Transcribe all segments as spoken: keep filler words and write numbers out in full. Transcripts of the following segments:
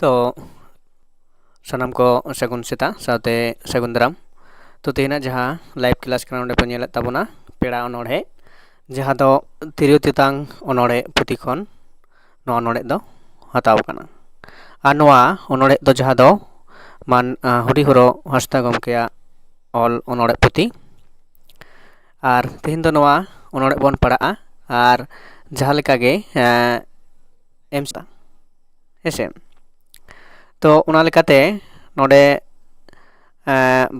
ᱛᱚ ᱥᱟᱱᱟᱢ ᱠᱚ ᱥᱟᱹᱜᱩᱱ ᱥᱮᱛᱟᱜ ᱥᱟᱶᱛᱮ ᱥᱟᱹᱜᱩᱱ ᱫᱟᱨᱟᱢ᱾ ᱛᱚ ᱛᱮᱦᱮᱧᱟᱜ ᱡᱟᱦᱟᱸ live class ᱠᱟᱱᱟ, ᱚᱸᱰᱮ ᱯᱮ ᱧᱮᱞᱮᱫ ᱛᱟᱵᱚᱱᱟ ᱯᱮᱲᱟ ᱚᱱᱚᱬᱦᱮ, ᱡᱟᱦᱟᱸ ᱫᱚ ᱛᱤᱨᱭᱳ ᱛᱮᱛᱟᱝ ᱚᱱᱚᱬᱦᱮ ᱯᱩᱛᱷᱤ ᱠᱷᱚᱱ ᱱᱚᱣᱟ ᱚᱱᱚᱬᱦᱮ ᱫᱚ ᱦᱟᱛᱟᱣ ᱠᱟᱱᱟ᱾ ᱟᱨ ᱱᱚᱣᱟ ᱚᱱᱚᱬᱦᱮ ᱫᱚ ᱡᱟᱦᱟᱸ ᱫᱚ ᱢᱟᱱ ᱦᱚᱨᱤᱦᱚᱨᱚ ᱦᱟᱸᱥᱫᱟ ᱜᱚᱢᱠᱮᱭᱟᱜ ᱚᱞ ᱚᱱᱚᱬᱦᱮ ᱯᱩᱛᱷᱤ᱾ ᱟᱨ ᱛᱮᱦᱮᱧ ᱫᱚ ᱱᱚᱣᱟ ᱚᱱᱚᱬᱦᱮ ᱵᱚᱱ ᱯᱟᱲᱦᱟᱜᱼᱟ᱾ ᱟᱨ ᱡᱟᱦᱟᱸ ᱞᱮᱠᱟ ᱜᱮ ᱮᱢ ᱦᱮᱸᱥᱮ᱾ ᱛᱚ ᱚᱱᱟ ᱞᱮᱠᱟᱛᱮ ᱱᱚᱰᱮ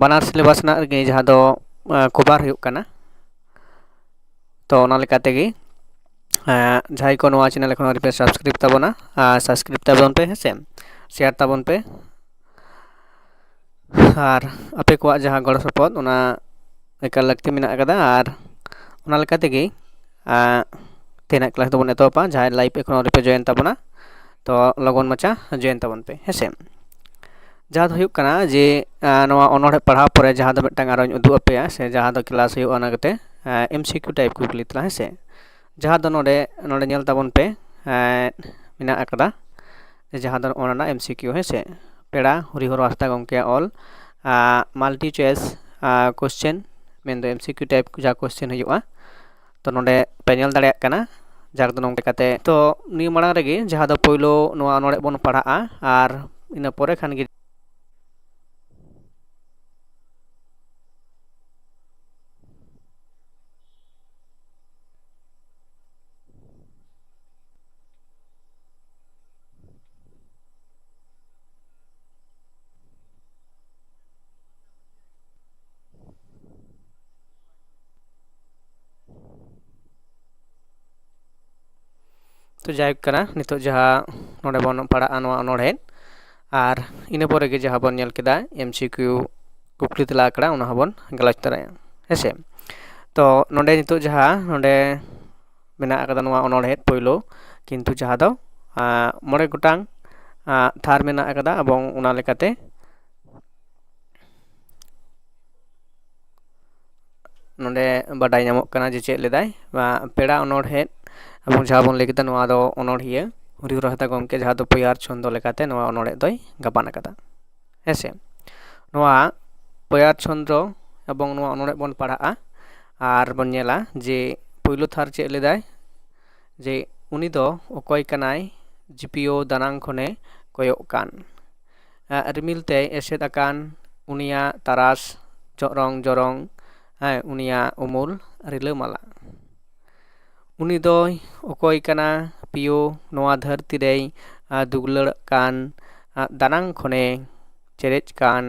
ᱵᱟᱱᱟᱨ syllabus ᱨᱮᱱᱟᱜ ᱨᱮᱜᱮ ᱡᱟᱦᱟᱸ ᱫᱚ cover ᱦᱩᱭᱩᱜ ᱠᱟᱱᱟ᱾ ᱛᱚ ᱚᱱᱟ ᱞᱮᱠᱟ ᱛᱮᱜᱮ ᱡᱟᱦᱟᱸᱭ ᱠᱚ ᱱᱚᱣᱟ channel ᱮᱠᱷᱚᱱ ᱟᱹᱣᱨᱤ ᱯᱮ subscribe ᱛᱟᱵᱚᱱᱟ, subscribe ᱛᱟᱵᱚᱱ ᱯᱮ ᱦᱮᱸᱥᱮ, share ᱛᱟᱵᱚᱱ ᱯᱮ᱾ ᱟᱨ ᱟᱯᱮ ᱠᱚᱣᱟᱜ ᱡᱟᱦᱟᱸ ᱜᱚᱲᱚ ᱥᱚᱯᱚᱦᱚᱫ, ᱚᱱᱟ ᱮᱠᱟᱞ ᱞᱟᱹᱠᱛᱤ ᱢᱮᱱᱟᱜ ᱟᱠᱟᱫᱟ᱾ ᱟᱨ ᱚᱱᱟ ᱞᱮᱠᱟ ᱛᱮᱜᱮ ᱛᱮᱦᱮᱧᱟᱜ class ᱫᱚᱵᱚᱱ ᱮᱛᱚᱦᱚᱵᱟ᱾ ᱡᱟᱦᱟᱸᱭ live ᱮᱠᱷᱚᱱ ᱟᱹᱣᱨᱤ ᱯᱮ join ᱛᱟᱵᱚᱱᱟ, ᱛᱚ ᱞᱚᱜᱚᱱ ᱢᱟᱪᱷᱟ join ᱛᱟᱵᱚᱱ ᱯᱮ ᱦᱮᱸᱥᱮ᱾ ᱡᱟᱦᱟᱸ ᱫᱚ ᱦᱩᱭᱩᱜ ᱠᱟᱱᱟ ᱡᱮ ᱱᱚᱣᱟ ᱚᱱᱚᱬᱦᱮ ᱯᱟᱲᱦᱟᱣ ᱯᱚᱨᱮ ᱡᱟᱦᱟᱸ ᱫᱚ ᱢᱤᱫᱴᱟᱝ ᱟᱨᱚᱧ ᱩᱫᱩᱜ ᱟᱯᱮᱭᱟ ᱥᱮ ᱡᱟᱦᱟᱸ ᱫᱚ class ᱦᱩᱭᱩᱜᱼᱟ, ᱚᱱᱟ ᱠᱟᱛᱮ MCQ type ᱠᱩᱠᱞᱤ ᱛᱮᱞᱟᱝ ᱦᱮᱸᱥᱮ᱾ ᱡᱟᱦᱟᱸ ᱫᱚ ᱱᱚᱰᱮ ᱱᱚᱰᱮ ᱧᱮᱞ ᱛᱟᱵᱚᱱ ᱯᱮ ᱢᱮᱱᱟᱜ ᱟᱠᱟᱫᱟ, ᱡᱟᱦᱟᱸ ᱫᱚ ᱚᱱᱟ ᱨᱮᱱᱟᱜ MCQ ᱦᱮᱸᱥᱮ, ᱯᱮᱲᱟ ᱦᱚᱨᱤᱦᱚᱨ ᱦᱟᱸᱥᱫᱟ ᱜᱚᱢᱠᱮᱭᱟᱜ ᱚᱞ multi choice question, ᱢᱮᱱᱫᱚ MCQ type ᱡᱟᱦᱟᱸ question ᱦᱩᱭᱩᱜᱼᱟ᱾ ᱛᱚ ᱱᱚᱰᱮ ᱯᱮ ᱧᱮᱞ ᱫᱟᱲᱮᱭᱟᱜ ᱠᱟᱱᱟ᱾ ᱡᱟᱠ ᱫᱚ ᱱᱚᱝᱠᱟ ᱠᱟᱛᱮ, ᱛᱚ ᱱᱤᱭᱟᱹ ᱢᱟᱲᱟᱝ ᱨᱮᱜᱮ ᱡᱟᱦᱟᱸ ᱫᱚ ᱯᱳᱭᱞᱳ ᱱᱚᱣᱟ ᱚᱱᱚᱬᱦᱮ ᱵᱚᱱ ᱯᱟᱲᱦᱟᱜᱼᱟ, ᱟᱨ ᱤᱱᱟᱹ ᱯᱚᱨᱮ ᱠᱷᱟᱱ ᱜᱮ ᱛᱚ ᱡᱟᱭᱦᱳᱠ ᱠᱟᱱᱟ, ᱱᱤᱛᱚᱜ ᱡᱟᱦᱟᱸ ᱱᱚᱰᱮ ᱵᱚᱱ ᱯᱟᱲᱦᱟᱜᱼᱟ ᱱᱚᱣᱟ ᱚᱱᱚᱬᱦᱮ, ᱟᱨ ᱤᱱᱟᱹ ᱯᱚᱨᱮ ᱜᱮ ᱡᱟᱦᱟᱸ ᱵᱚᱱ ᱧᱮᱞ ᱠᱮᱫᱟ MCQ ᱠᱩᱠᱞᱤ ᱛᱮᱞᱟ ᱟᱠᱷᱲᱟ, ᱚᱱᱟ ᱦᱚᱸᱵᱚᱱ ᱜᱟᱞᱚᱪ ᱛᱚᱨᱟᱭᱟ ᱦᱮᱸᱥᱮ᱾ ᱛᱚ ᱱᱚᱰᱮ ᱱᱤᱛᱚᱜ ᱡᱟᱦᱟᱸ ᱱᱚᱰᱮ ᱢᱮᱱᱟᱜ ᱟᱠᱟᱫᱟ ᱱᱚᱣᱟ ᱚᱱᱚᱬᱦᱮ ᱯᱳᱭᱞᱳ, ᱠᱤᱱᱛᱩ ᱡᱟᱦᱟᱸ ᱫᱚ ᱢᱚᱬᱮ ᱜᱚᱴᱟᱝ ᱛᱷᱟᱨ ᱢᱮᱱᱟᱜ ᱟᱠᱟᱫᱟ, ᱮᱵᱚᱝ ᱚᱱᱟ ᱞᱮᱠᱟᱛᱮ ᱱᱚᱰᱮ ᱵᱟᱰᱟᱭ ᱧᱟᱢᱚᱜ ᱠᱟᱱᱟ ᱡᱮ ᱪᱮᱫ ᱞᱮᱫᱟᱭ ᱯᱮᱲᱟ ᱚᱱᱚᱬᱦᱮ, ᱮᱵᱚᱝ ᱡᱟᱦᱟᱸ ᱵᱚᱱ ᱞᱟᱹᱭ ᱠᱮᱫᱟ ᱱᱚᱣᱟ ᱫᱚ ᱚᱱᱚᱬᱦᱤᱭᱟᱹ ᱦᱚᱨᱤᱦᱚᱨ ᱦᱟᱸᱥᱫᱟ ᱜᱚᱢᱠᱮ, ᱡᱟᱦᱟᱸ ᱫᱚ ᱯᱚᱭᱟᱨ ᱪᱷᱚᱱᱫᱚ ᱞᱮᱠᱟᱛᱮ ᱱᱚᱣᱟ ᱚᱱᱚᱬᱦᱮ ᱫᱚᱭ ᱜᱟᱵᱟᱱ ᱟᱠᱟᱫᱟ᱾ ᱦᱮᱸᱥᱮ, ᱱᱚᱣᱟ ᱯᱚᱭᱟᱨ ᱪᱷᱚᱱᱫᱚ ᱮᱵᱚᱝ ᱱᱚᱣᱟ ᱚᱱᱚᱬᱦᱮ ᱵᱚᱱ ᱯᱟᱲᱦᱟᱜᱼᱟ ᱟᱨ ᱵᱚᱱ ᱧᱮᱞᱟ ᱡᱮ ᱯᱳᱭᱞᱳ ᱛᱷᱟᱨ ᱪᱮᱫ ᱞᱮᱫᱟᱭ, ᱡᱮ ᱩᱱᱤ ᱫᱚ ᱚᱠᱚᱭ ᱠᱟᱱᱟᱭ, ᱡᱤᱯᱤᱭᱳ ᱫᱟᱱᱟᱝ ᱠᱷᱚᱱᱮ ᱠᱚᱭᱚᱜ ᱠᱟᱱ᱾ ᱟᱜ, ᱨᱤᱢᱤᱞ ᱛᱮᱭ ᱮᱥᱮᱫ ᱟᱠᱟᱱ ᱩᱱᱤᱭᱟᱜ ᱛᱟᱨᱟᱥ ᱡᱚᱨᱚᱝ ᱡᱚᱨᱚᱝ, ᱦᱮᱸ, ᱩᱱᱤᱭᱟᱜ ᱩᱢᱩᱞ ᱨᱤᱞᱟᱹᱢᱟᱞᱟ᱾ ᱩᱱᱤ ᱫᱚᱭ ᱚᱠᱚᱭ ᱠᱟᱱᱟ ᱯᱤᱭᱳ, ᱱᱚᱣᱟ ᱫᱷᱟᱹᱨᱛᱤ ᱨᱮᱭ, ᱟ, ᱫᱩᱜᱽᱞᱟᱹᱲᱚᱜ ᱠᱟᱱ, ᱟ, ᱫᱟᱱᱟᱝ ᱠᱷᱚᱱᱮ ᱪᱮᱨᱮᱡ ᱠᱟᱱ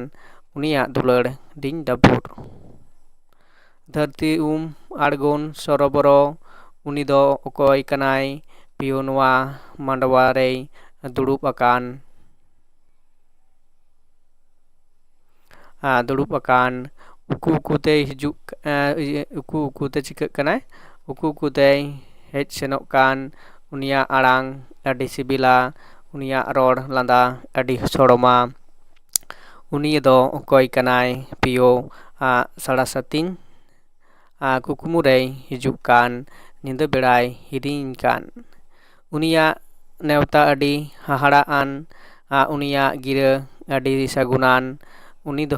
ᱩᱱᱤᱭᱟᱜ ᱫᱩᱞᱟᱹᱲ ᱰᱤᱧ ᱰᱟᱹᱵᱩᱨ᱾ ᱫᱷᱟᱹᱨᱛᱤ ᱩᱢ ᱟᱬᱜᱚᱱ ᱥᱚᱨᱚᱵᱚᱨᱚ, ᱩᱱᱤ ᱫᱚ ᱚᱠᱚᱭ ᱠᱟᱱᱟᱭ ᱯᱤᱭᱳ, ᱱᱚᱣᱟ ᱢᱟᱰᱣᱟ ᱨᱮᱭ ᱫᱩᱲᱩᱵ ᱟᱠᱟᱱ? ᱟ, ᱫᱩᱲᱩᱵ ᱟᱠᱟᱱ, ᱩᱠᱩ ᱩᱠᱩ ᱛᱮᱭ ᱦᱤᱡᱩᱜ, ᱟ, ᱤᱭᱟᱹ, ᱩᱠᱩ ᱩᱠᱩ ᱛᱮ ᱪᱤᱠᱟᱹᱜ ᱠᱟᱱᱟᱭ? ᱩᱠᱩ ᱩᱠᱩ ᱛᱮᱭ ᱦᱮᱡ ᱥᱮᱱᱚᱜ ᱠᱟᱱ, ᱩᱱᱤᱭᱟᱜ ᱟᱲᱟᱝ ᱟᱹᱰᱤ ᱥᱤᱵᱤᱞᱟ, ᱩᱱᱤᱭᱟᱜ ᱨᱚᱲ ᱞᱟᱸᱫᱟ ᱟᱹᱰᱤ ᱥᱚᱲᱚᱢᱟ᱾ ᱩᱱᱤ ᱫᱚ ᱚᱠᱚᱭ ᱠᱟᱱᱟᱭ ᱯᱤᱭᱳ? ᱟ, ᱥᱟᱲᱟ ᱥᱟᱹᱛᱤᱧ, ᱟ, ᱠᱩᱠᱢᱩ ᱨᱮᱭ ᱦᱤᱡᱩᱜ ᱠᱟᱱ, ᱧᱤᱫᱟᱹ ᱵᱮᱲᱟᱭ ᱦᱤᱨᱤᱧ ᱠᱟᱱ᱾ ᱩᱱᱤᱭᱟᱜ ᱱᱮᱣᱛᱟ ᱟᱹᱰᱤ ᱦᱟᱦᱟᱲᱟᱜ ᱟᱱ, ᱟ, ᱩᱱᱤᱭᱟᱜ ᱜᱤᱨᱟᱹ ᱟᱹᱰᱤ ᱥᱟᱹᱜᱩᱱᱟᱱ᱾ ᱩᱱᱤ ᱫᱚ,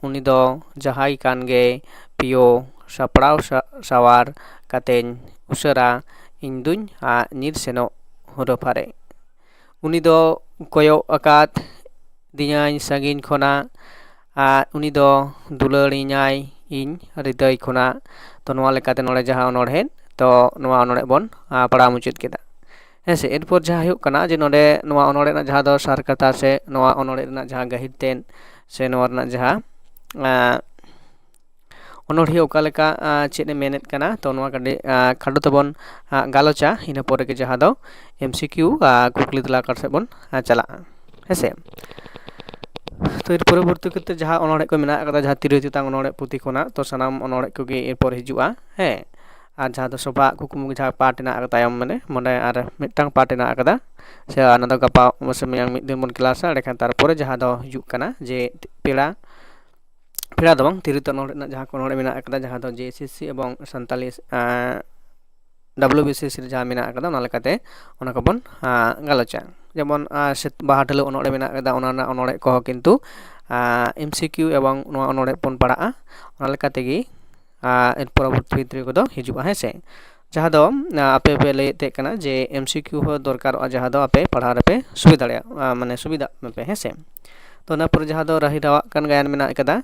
ᱩᱱᱤ ᱫᱚ ᱡᱟᱦᱟᱸᱭ ᱠᱟᱱ ᱜᱮ ᱯᱤᱭᱳ, ᱥᱟᱯᱲᱟᱣ ᱥᱟ-, ᱥᱟᱶᱟᱨ ᱠᱟᱛᱮᱧ ᱩᱥᱟᱹᱨᱟ ᱤᱧ ᱫᱩᱧ, ᱟ, ᱧᱤᱨ ᱥᱮᱱᱚᱜ ᱦᱩᱨᱟᱹ ᱯᱷᱟᱨᱮ᱾ ᱩᱱᱤ ᱫᱚ ᱠᱚᱭᱚᱜ ᱟᱠᱟᱫ ᱫᱤᱧᱟᱭ ᱥᱟᱺᱜᱤᱧ ᱠᱷᱚᱱᱟᱜ, ᱟᱨ ᱩᱱᱤ ᱫᱚ ᱫᱩᱞᱟᱹᱲᱤᱧᱟᱭ ᱤᱧ ᱦᱨᱤᱫᱟᱹᱭ ᱠᱷᱚᱱᱟᱜ᱾ ᱛᱚ, ᱱᱚᱣᱟ ᱞᱮᱠᱟᱛᱮ ᱱᱚᱰᱮ ᱡᱟᱦᱟᱸ ᱚᱱᱚᱬᱦᱮ, ᱛᱚ, ᱱᱚᱣᱟ ᱚᱱᱚᱬᱦᱮ ᱵᱚᱱ, ᱟ, ᱯᱟᱲᱦᱟᱣ ᱢᱩᱪᱟᱹᱫ ᱠᱮᱫᱟ᱾ ᱦᱮᱸ ᱥᱮ, ᱮᱨᱯᱚᱨ ᱡᱟᱦᱟᱸ ᱦᱩᱭᱩᱜ ᱠᱟᱱᱟ ᱡᱮ ᱱᱚᱰᱮ ᱱᱚᱣᱟ ᱚᱱᱚᱬᱦᱮ ᱨᱮᱱᱟᱜ ᱡᱟᱦᱟᱸ ᱫᱚ ᱥᱟᱨ ᱠᱟᱛᱷᱟ ᱥᱮ ᱱᱚᱣᱟ ᱚᱱᱚᱬᱦᱮ ᱨᱮᱱᱟᱜ ᱡᱟᱦᱟᱸ ᱜᱟᱹᱦᱤᱨ ᱛᱮᱫ ᱥᱮ ᱱᱚᱣᱟ ᱨᱮᱱᱟᱜ ᱡᱟᱦᱟᱸ, ᱟ, ᱚᱱᱚᱬᱦᱤᱭᱟᱹ ᱚᱠᱟ ᱞᱮᱠᱟ, ᱟ, ᱪᱮᱫ ᱮ ᱢᱮᱱᱮᱫ ᱠᱟᱱᱟ, ᱛᱚ, ᱱᱚᱣᱟ ᱠᱟᱹᱴᱤᱡ, ᱟ, ᱠᱷᱟᱴᱚ ᱛᱮᱵᱚᱱ, ᱟ, ᱜᱟᱞᱚᱪᱟ᱾ ᱤᱱᱟᱹ ᱯᱚᱨᱮ ᱜᱮ ᱡᱟᱦᱟᱸ ᱫᱚ ᱮᱢ ᱥᱤ ᱠᱤᱭᱩ, ᱟ, ᱠᱩᱠᱞᱤ ᱛᱮᱞᱟ ᱟᱠᱟᱨ ᱥᱮᱫ ᱵᱚᱱ, ᱟ, ᱪᱟᱞᱟᱜᱼᱟ᱾ ᱦᱮᱸ ᱥᱮ? ᱛᱚ, ᱮᱨ ᱯᱚᱨᱚᱵᱚᱨᱛᱤ ᱠᱷᱮᱛᱨᱮ ᱡᱟᱦᱟᱸ ᱚᱱᱚᱬᱦᱮ ᱠᱚ ᱢᱮᱱᱟᱜ ᱟᱠᱟᱫᱟ, ᱡᱟᱦᱟᱸ ᱛᱤᱨᱭᱳ ᱪᱮᱛᱟᱱ ᱚᱱᱚᱬᱦᱮ ᱯᱩᱛᱷᱤ ᱠᱷᱚᱱᱟᱜ, ᱛᱚ, ᱥᱟᱱᱟᱢ ᱚᱱᱚᱬᱦᱮ ᱠᱚᱜᱮ ᱮᱨᱯᱚᱨ ᱦᱤᱡᱩᱜᱼᱟ᱾ ᱦᱮᱸ, ᱟᱨ ᱡᱟᱦᱟᱸ ᱫᱚ ᱥᱚᱵᱷᱟ ᱠᱩᱠᱢᱩ ᱡᱟᱦᱟᱸ ᱯᱟᱨᱴ ᱦᱮᱱᱟᱜ ᱟᱠᱟᱫᱟ ᱛᱟᱭᱚᱢ, ᱢᱟᱱᱮ, ᱱᱚᱰᱮ ᱟᱨ ᱢᱤᱫᱴᱟᱝ ᱯᱟᱨᱴ ᱦᱮᱱᱟᱜ ᱟᱠᱟᱫᱟ, ᱥᱮ ᱚᱱᱟ ᱫᱚ ᱜᱟᱯᱟ ᱥᱮ ᱢᱮᱭᱟᱝ ᱢᱤᱫ ᱫᱤᱱ ᱵᱚᱱ ᱠᱞᱟᱥᱟ᱾ ᱮᱸᱰᱮᱠᱷᱟᱱ ᱛᱟᱨᱯᱚᱨᱮ ᱡᱟᱦᱟᱸ ᱫᱚ ᱦᱤᱡᱩᱜ ᱠᱟᱱᱟ ᱡᱮ ᱯᱮᱲᱟ, ᱯᱮᱲᱟ ᱫᱚ ᱵᱟᱝ, ᱛᱤᱨᱭᱳ ᱪᱮᱛᱟᱱ ᱚᱱᱚᱬᱦᱮ ᱨᱮᱱᱟᱜ ᱡᱟᱦᱟᱸ ᱠᱚ ᱚᱱᱚᱬᱦᱮ ᱢᱮᱱᱟᱜ ᱟᱠᱟᱫᱟ, ᱡᱟᱦᱟᱸ ᱫᱚ ᱡᱮ ᱮᱥ ᱮᱥ ᱥᱤ ᱮᱵᱚᱝ ᱥᱟᱱᱛᱟᱞᱤ, ᱟᱸ, ᱰᱟᱵᱞᱤᱭᱩ ᱵᱤ ᱥᱤ ᱮᱥ ᱨᱮ ᱡᱟᱦᱟᱸ ᱢᱮᱱᱟᱜ ᱟᱠᱟᱫᱟ, ᱚᱱᱟ ᱞᱮᱠᱟᱛᱮ ᱚᱱᱟ ᱠᱚᱵᱚᱱ ᱜᱟᱞᱚᱪᱟ᱾ ᱡᱮᱢᱚᱱ ᱵᱟᱦᱟ ᱴᱷᱟᱹᱞᱟᱹ ᱚᱱᱚᱲᱦᱮ ᱢᱮᱱᱟᱜ ᱟᱠᱟᱫᱟ, ᱚᱱᱟ ᱨᱮᱱᱟᱜ ᱚᱱᱚᱲᱦᱮ ᱠᱚᱦᱚᱸ ᱠᱤᱱᱛᱩ ᱮᱢ ᱥᱤ ᱠᱤᱭᱩ ᱮᱵᱚᱝ ᱱᱚᱣᱟ ᱚᱱᱚᱲᱦᱮ ᱵᱚᱱ ᱯᱟᱲᱦᱟᱜᱼᱟ᱾ ᱚᱱᱟ ᱞᱮᱠᱟ ᱛᱮᱜᱮ ᱯᱚᱨᱚᱵᱚᱨᱛᱤ ᱵᱷᱤᱛᱨᱤ ᱠᱚᱫᱚ ᱦᱤᱡᱩᱜᱼᱟ, ᱦᱮᱸ ᱥᱮ᱾ ᱡᱟᱦᱟᱸ ᱫᱚ ᱟᱯᱮ ᱯᱮ ᱞᱟᱹᱭᱮᱫ ᱛᱮ ᱠᱟᱱᱟ ᱡᱮ ᱮᱢ ᱥᱤ ᱠᱤᱭᱩ ᱦᱚᱸ ᱫᱚᱨᱠᱟᱨᱚᱜᱼᱟ, ᱡᱟᱦᱟᱸ ᱫᱚ ᱟᱯᱮ ᱯᱟᱲᱦᱟᱣ ᱨᱮᱯᱮ ᱥᱩᱵᱤᱫᱷᱟ ᱫᱟᱲᱮᱭᱟᱜᱼᱟ, ᱢᱟᱱᱮ ᱥᱩᱵᱤᱫᱷᱟᱜ ᱢᱟᱯᱮ, ᱦᱮᱸ ᱥᱮ᱾ ᱛᱚ ᱚᱱᱟ ᱯᱚᱨᱮ ᱡᱟᱦᱟᱸ ᱫᱚ ᱨᱟᱹᱦᱤ ᱨᱟᱣᱟᱜ ᱠᱟᱱ ᱜᱟᱭᱟᱱ ᱢᱮᱱᱟᱜ ᱟᱠᱟᱫᱟ,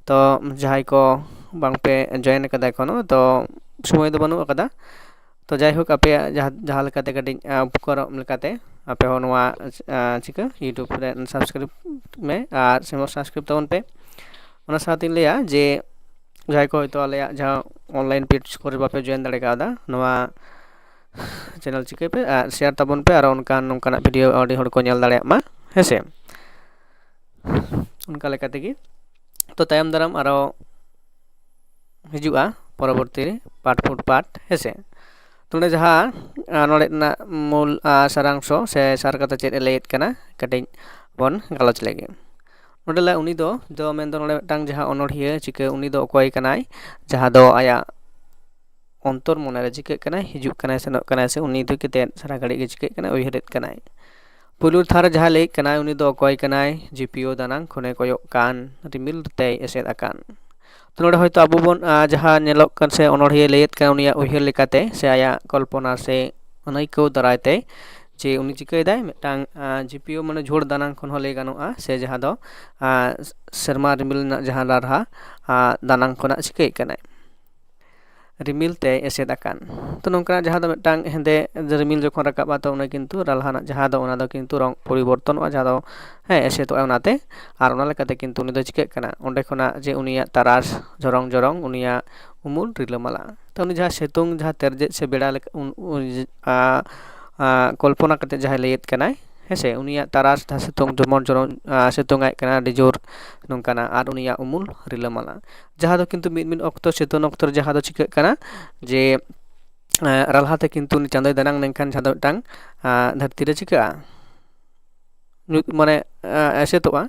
ᱛᱚ ᱡᱟᱦᱟᱸᱭ ᱠᱚ ᱵᱟᱝᱯᱮ ᱡᱚᱭᱮᱱ ᱟᱠᱟᱫᱟ ᱮᱠᱷᱚᱱᱳ, ᱛᱚ ᱥᱚᱢᱚᱭ ᱫᱚ ᱵᱟᱹᱱᱩᱜ ᱟᱠᱟᱫᱟ᱾ ᱛᱚ ᱡᱟᱭᱦᱳᱠ, ᱟᱯᱮᱭᱟᱜ ᱡᱟᱦᱟᱸ ᱡᱟᱦᱟᱸ ᱞᱮᱠᱟᱛᱮ ᱠᱟᱹᱴᱤᱡ ᱩᱯᱚᱠᱟᱨᱚᱜ ᱞᱮᱠᱟᱛᱮ ᱟᱯᱮ ᱦᱚᱸ ᱱᱚᱣᱟ ᱪᱤᱠᱟᱹ YouTube ᱨᱮ ᱥᱟᱵᱥᱠᱨᱟᱭᱤᱵ ᱢᱮ ᱟᱨ ᱥᱟᱵᱥᱠᱨᱟᱭᱤᱵ ᱛᱟᱵᱚᱱ ᱯᱮ᱾ ᱚᱱᱟ ᱥᱟᱶᱛᱮᱧ ᱞᱟᱹᱭᱟ ᱡᱮ ᱡᱟᱦᱟᱸᱭ ᱠᱚ ᱦᱚᱭᱛᱳ ᱟᱞᱮᱭᱟᱜ ᱡᱟᱦᱟᱸ online page ᱠᱚᱨᱮ ᱵᱟᱯᱮ ᱡᱚᱭᱮᱱ ᱫᱟᱲᱮ ᱠᱟᱣᱫᱟ, ᱱᱚᱣᱟ ᱪᱮᱱᱮᱞ ᱪᱤᱠᱟᱹᱭ ᱯᱮ ᱟᱨ ᱥᱮᱭᱟᱨ ᱛᱟᱵᱚᱱ ᱯᱮ, ᱟᱨ ᱚᱱᱠᱟᱱ ᱱᱚᱝᱠᱟᱱᱟᱜ ᱵᱷᱤᱰᱤᱭᱳ ᱟᱹᱰᱤ ᱦᱚᱲ ᱠᱚ ᱧᱮᱞ ᱫᱟᱲᱮᱭᱟᱜ ᱢᱟ, ᱦᱮᱸ ᱥᱮ᱾ ᱚᱱᱠᱟ ᱞᱮᱠᱟ ᱛᱮᱜᱮ ᱛᱚ ᱛᱟᱭᱚᱢ ᱫᱟᱨᱟᱢ ᱟᱨᱚ ᱦᱤᱡᱩᱜᱼᱟ ᱯᱚᱨᱚᱵᱚᱨᱛᱤ ᱨᱮ part four part, ᱦᱮᱸ ᱥᱮ᱾ ᱛᱚ ᱱᱚᱰᱮ ᱡᱟᱦᱟᱸ ᱱᱚᱰᱮ ᱨᱮᱱᱟᱜ ᱢᱩᱞ ᱥᱟᱨᱟᱝᱥᱚ ᱥᱮ ᱥᱟᱨ ᱠᱟᱛᱷᱟ ᱪᱮᱫ ᱮ ᱞᱟᱹᱭᱮᱫ ᱠᱟᱱᱟ, ᱠᱟᱹᱴᱤᱡ ᱵᱚᱱ ᱜᱟᱞᱚᱪ ᱞᱮᱜᱮ᱾ ᱱᱚᱰᱮ ᱞᱟ ᱩᱱᱤ ᱫᱚ ᱫᱚ ᱢᱮᱱᱫᱚ ᱱᱚᱰᱮ ᱢᱤᱫᱴᱟᱝ ᱡᱟᱦᱟᱸ ᱚᱱᱚᱲᱦᱤᱭᱟᱹ ᱪᱤᱠᱟᱹ, ᱩᱱᱤ ᱫᱚ ᱚᱠᱚᱭ ᱠᱟᱱᱟᱭ ᱡᱟᱦᱟᱸ ᱫᱚ ᱟᱭᱟᱜ ᱚᱱᱛᱚᱨ ᱢᱚᱱᱮᱨᱮ ᱪᱤᱠᱟᱹᱜ ᱠᱟᱱᱟᱭ, ᱦᱤᱡᱩᱜ ᱠᱟᱱᱟᱭ, ᱥᱮᱱᱚᱜ ᱠᱟᱱᱟᱭ, ᱥᱮ ᱩᱱᱤ ᱤᱫᱤ ᱠᱟᱛᱮᱫ ᱥᱟᱨᱟ ᱜᱷᱟᱹᱲᱤᱡ ᱜᱮ ᱪᱤᱠᱟᱹᱜ ᱠᱟᱱᱟᱭ, ᱩᱭᱦᱟᱹᱨᱮᱫ ᱠᱟᱱᱟᱭ᱾ ᱯᱩᱭᱞᱩ ᱛᱷᱟᱨ ᱨᱮ ᱡᱟᱦᱟᱸᱭ ᱞᱟᱹᱭᱮᱫ ᱠᱟᱱᱟᱭ, ᱩᱱᱤ ᱫᱚ ᱚᱠᱚᱭ ᱠᱟᱱᱟᱭ? ᱡᱤᱯᱤᱭᱳ ᱫᱟᱱᱟᱝ ᱠᱷᱚᱱᱮ ᱠᱚᱭᱚᱜ ᱠᱟᱱ, ᱨᱤᱢᱤᱞ ᱛᱮᱭ ᱮᱥᱮᱫ ᱟᱠᱟᱱ᱾ ᱛᱚ ᱱᱚᱰᱮ ᱦᱚᱭᱛᱳ ᱟᱵᱚ ᱵᱚᱱ ᱡᱟᱦᱟᱸ ᱧᱮᱞᱚᱜ ᱠᱟᱱ ᱥᱮ ᱚᱱᱚᱲᱦᱤᱭᱟᱹ ᱞᱟᱹᱭᱮᱫ ᱠᱟᱱ, ᱩᱱᱤᱭᱟᱜ ᱩᱭᱦᱟᱹᱨ ᱞᱮᱠᱟᱛᱮ ᱥᱮ ᱟᱭᱟᱜ ᱠᱚᱞᱯᱚᱱᱟ ᱥᱮ ᱟᱹᱱᱟᱹᱭᱠᱟᱹᱣ ᱫᱟᱨᱟᱭ ᱛᱮ ᱡᱮ ᱩᱱᱤ ᱪᱤᱠᱟᱹᱭᱮᱫᱟᱭ, ᱢᱤᱫᱴᱟᱝ ᱡᱤᱯᱤᱭᱳ ᱢᱟᱱᱮ ᱡᱷᱩᱲ ᱫᱟᱱᱟᱝ ᱠᱷᱚᱱ ᱦᱚᱸ ᱞᱟᱹᱭ ᱜᱟᱱᱚᱜᱼᱟ, ᱥᱮ ᱡᱟᱦᱟᱸ ᱫᱚ ᱥᱮᱨᱢᱟ ᱨᱤᱢᱤᱞ ᱨᱮᱱᱟᱜ ᱡᱟᱦᱟᱸ ᱨᱟᱨᱦᱟ ᱫᱟᱱᱟᱝ ᱠᱷᱚᱱᱟᱜ ᱪᱤᱠᱟᱹᱭᱮᱫ ᱠᱟᱱᱟᱭ, ᱨᱤᱢᱤᱞ ᱛᱮᱭ ᱮᱥᱮᱫ ᱟᱠᱟᱱ᱾ ᱛᱚ ᱱᱚᱝᱠᱟᱱᱟᱜ ᱡᱟᱦᱟᱸ ᱫᱚ ᱢᱤᱫᱴᱟᱝ ᱦᱮᱸᱫᱮ ᱨᱤᱢᱤᱞ ᱡᱚᱠᱷᱚᱱ ᱨᱟᱠᱟᱵᱼᱟ, ᱛᱚ ᱚᱱᱟ ᱠᱤᱱᱛᱩ ᱨᱟᱞᱦᱟᱱᱟᱜ ᱡᱟᱦᱟᱸ ᱫᱚ ᱚᱱᱟ ᱫᱚ ᱠᱤᱱᱛᱩ ᱨᱚᱝ ᱯᱚᱨᱤᱵᱚᱨᱛᱚᱱᱚᱜᱼᱟ, ᱡᱟᱦᱟᱸ ᱫᱚ ᱦᱮᱸ ᱮᱥᱮᱫᱚᱜᱼᱟ ᱚᱱᱟᱛᱮ᱾ ᱟᱨ ᱚᱱᱟ ᱞᱮᱠᱟᱛᱮ ᱠᱤᱱᱛᱩ ᱩᱱᱤ ᱫᱚ ᱪᱤᱠᱟᱹᱜ ᱠᱟᱱᱟ, ᱚᱸᱰᱮ ᱠᱷᱚᱱᱟᱜ ᱡᱮ ᱩᱱᱤᱭᱟᱜ ᱛᱟᱨᱟᱥ ᱡᱷᱚᱨᱚᱝ ᱡᱷᱚᱨᱚᱝ ᱩᱱᱤᱭᱟᱜ ᱩᱢᱩᱞ ᱨᱤᱞᱟᱹᱢᱟᱞᱟ᱾ ᱛᱚ ᱩᱱᱤ ᱡᱟᱦᱟᱸ ᱥᱤᱛᱩᱝ ᱡᱟᱦᱟᱸ ᱛᱮᱨᱡᱮᱫ ᱥᱮ ᱵᱮᱲᱟ ᱞᱮᱠᱟ ᱩᱱ- ᱩᱱ- ᱟ- ᱟ- ᱠᱚᱞᱯᱚᱱᱟ ᱠᱟᱛᱮ ᱡᱟᱦᱟᱸᱭ ᱞᱟᱹᱭᱮᱫ ᱠᱟᱱᱟᱭ, ᱦᱮᱸ ᱥᱮ, ᱩᱱᱤᱭᱟᱜ ᱛᱟᱨᱟᱥ ᱡᱟᱦᱟᱸ ᱥᱤᱛᱩᱝ ᱡᱮᱢᱚᱱ ᱡᱚᱨᱚ- ᱟ- ᱥᱤᱛᱩᱝ ᱟᱭ ᱠᱟᱱᱟ ᱟᱹᱰᱤ ᱡᱳᱨ ᱱᱚᱝᱠᱟᱱᱟᱜ, ᱟᱨ ᱩᱱᱤᱭᱟᱜ ᱩᱢᱩᱞ ᱨᱤᱞᱟᱹᱢᱟᱞᱟ᱾ ᱡᱟᱦᱟᱸ ᱫᱚ ᱠᱤᱱᱛᱩ ᱢᱤᱫ ᱢᱤᱫ ᱚᱠᱛᱚ ᱥᱤᱛᱩᱝ ᱚᱠᱛᱚ ᱨᱮ ᱡᱟᱦᱟᱸ ᱫᱚ ᱪᱤᱠᱟᱹᱜ ᱠᱟᱱᱟ ᱡᱮ ᱮ, ᱨᱟᱞᱦᱟ ᱛᱮ ᱠᱤᱱᱛᱩ ᱩᱱᱤ ᱪᱟᱸᱫᱚᱭ ᱫᱟᱱᱟᱝ ᱞᱮᱱᱠᱷᱟᱱ ᱡᱟᱦᱟᱸ ᱫᱚ ᱢᱤᱫᱴᱟᱝ ᱟ, ᱫᱷᱟᱹᱨᱛᱤ ᱨᱮ ᱪᱤᱠᱟᱹᱜᱼᱟ, ᱢᱟᱱᱮ ᱮᱥᱮᱫᱚᱜᱼᱟ᱾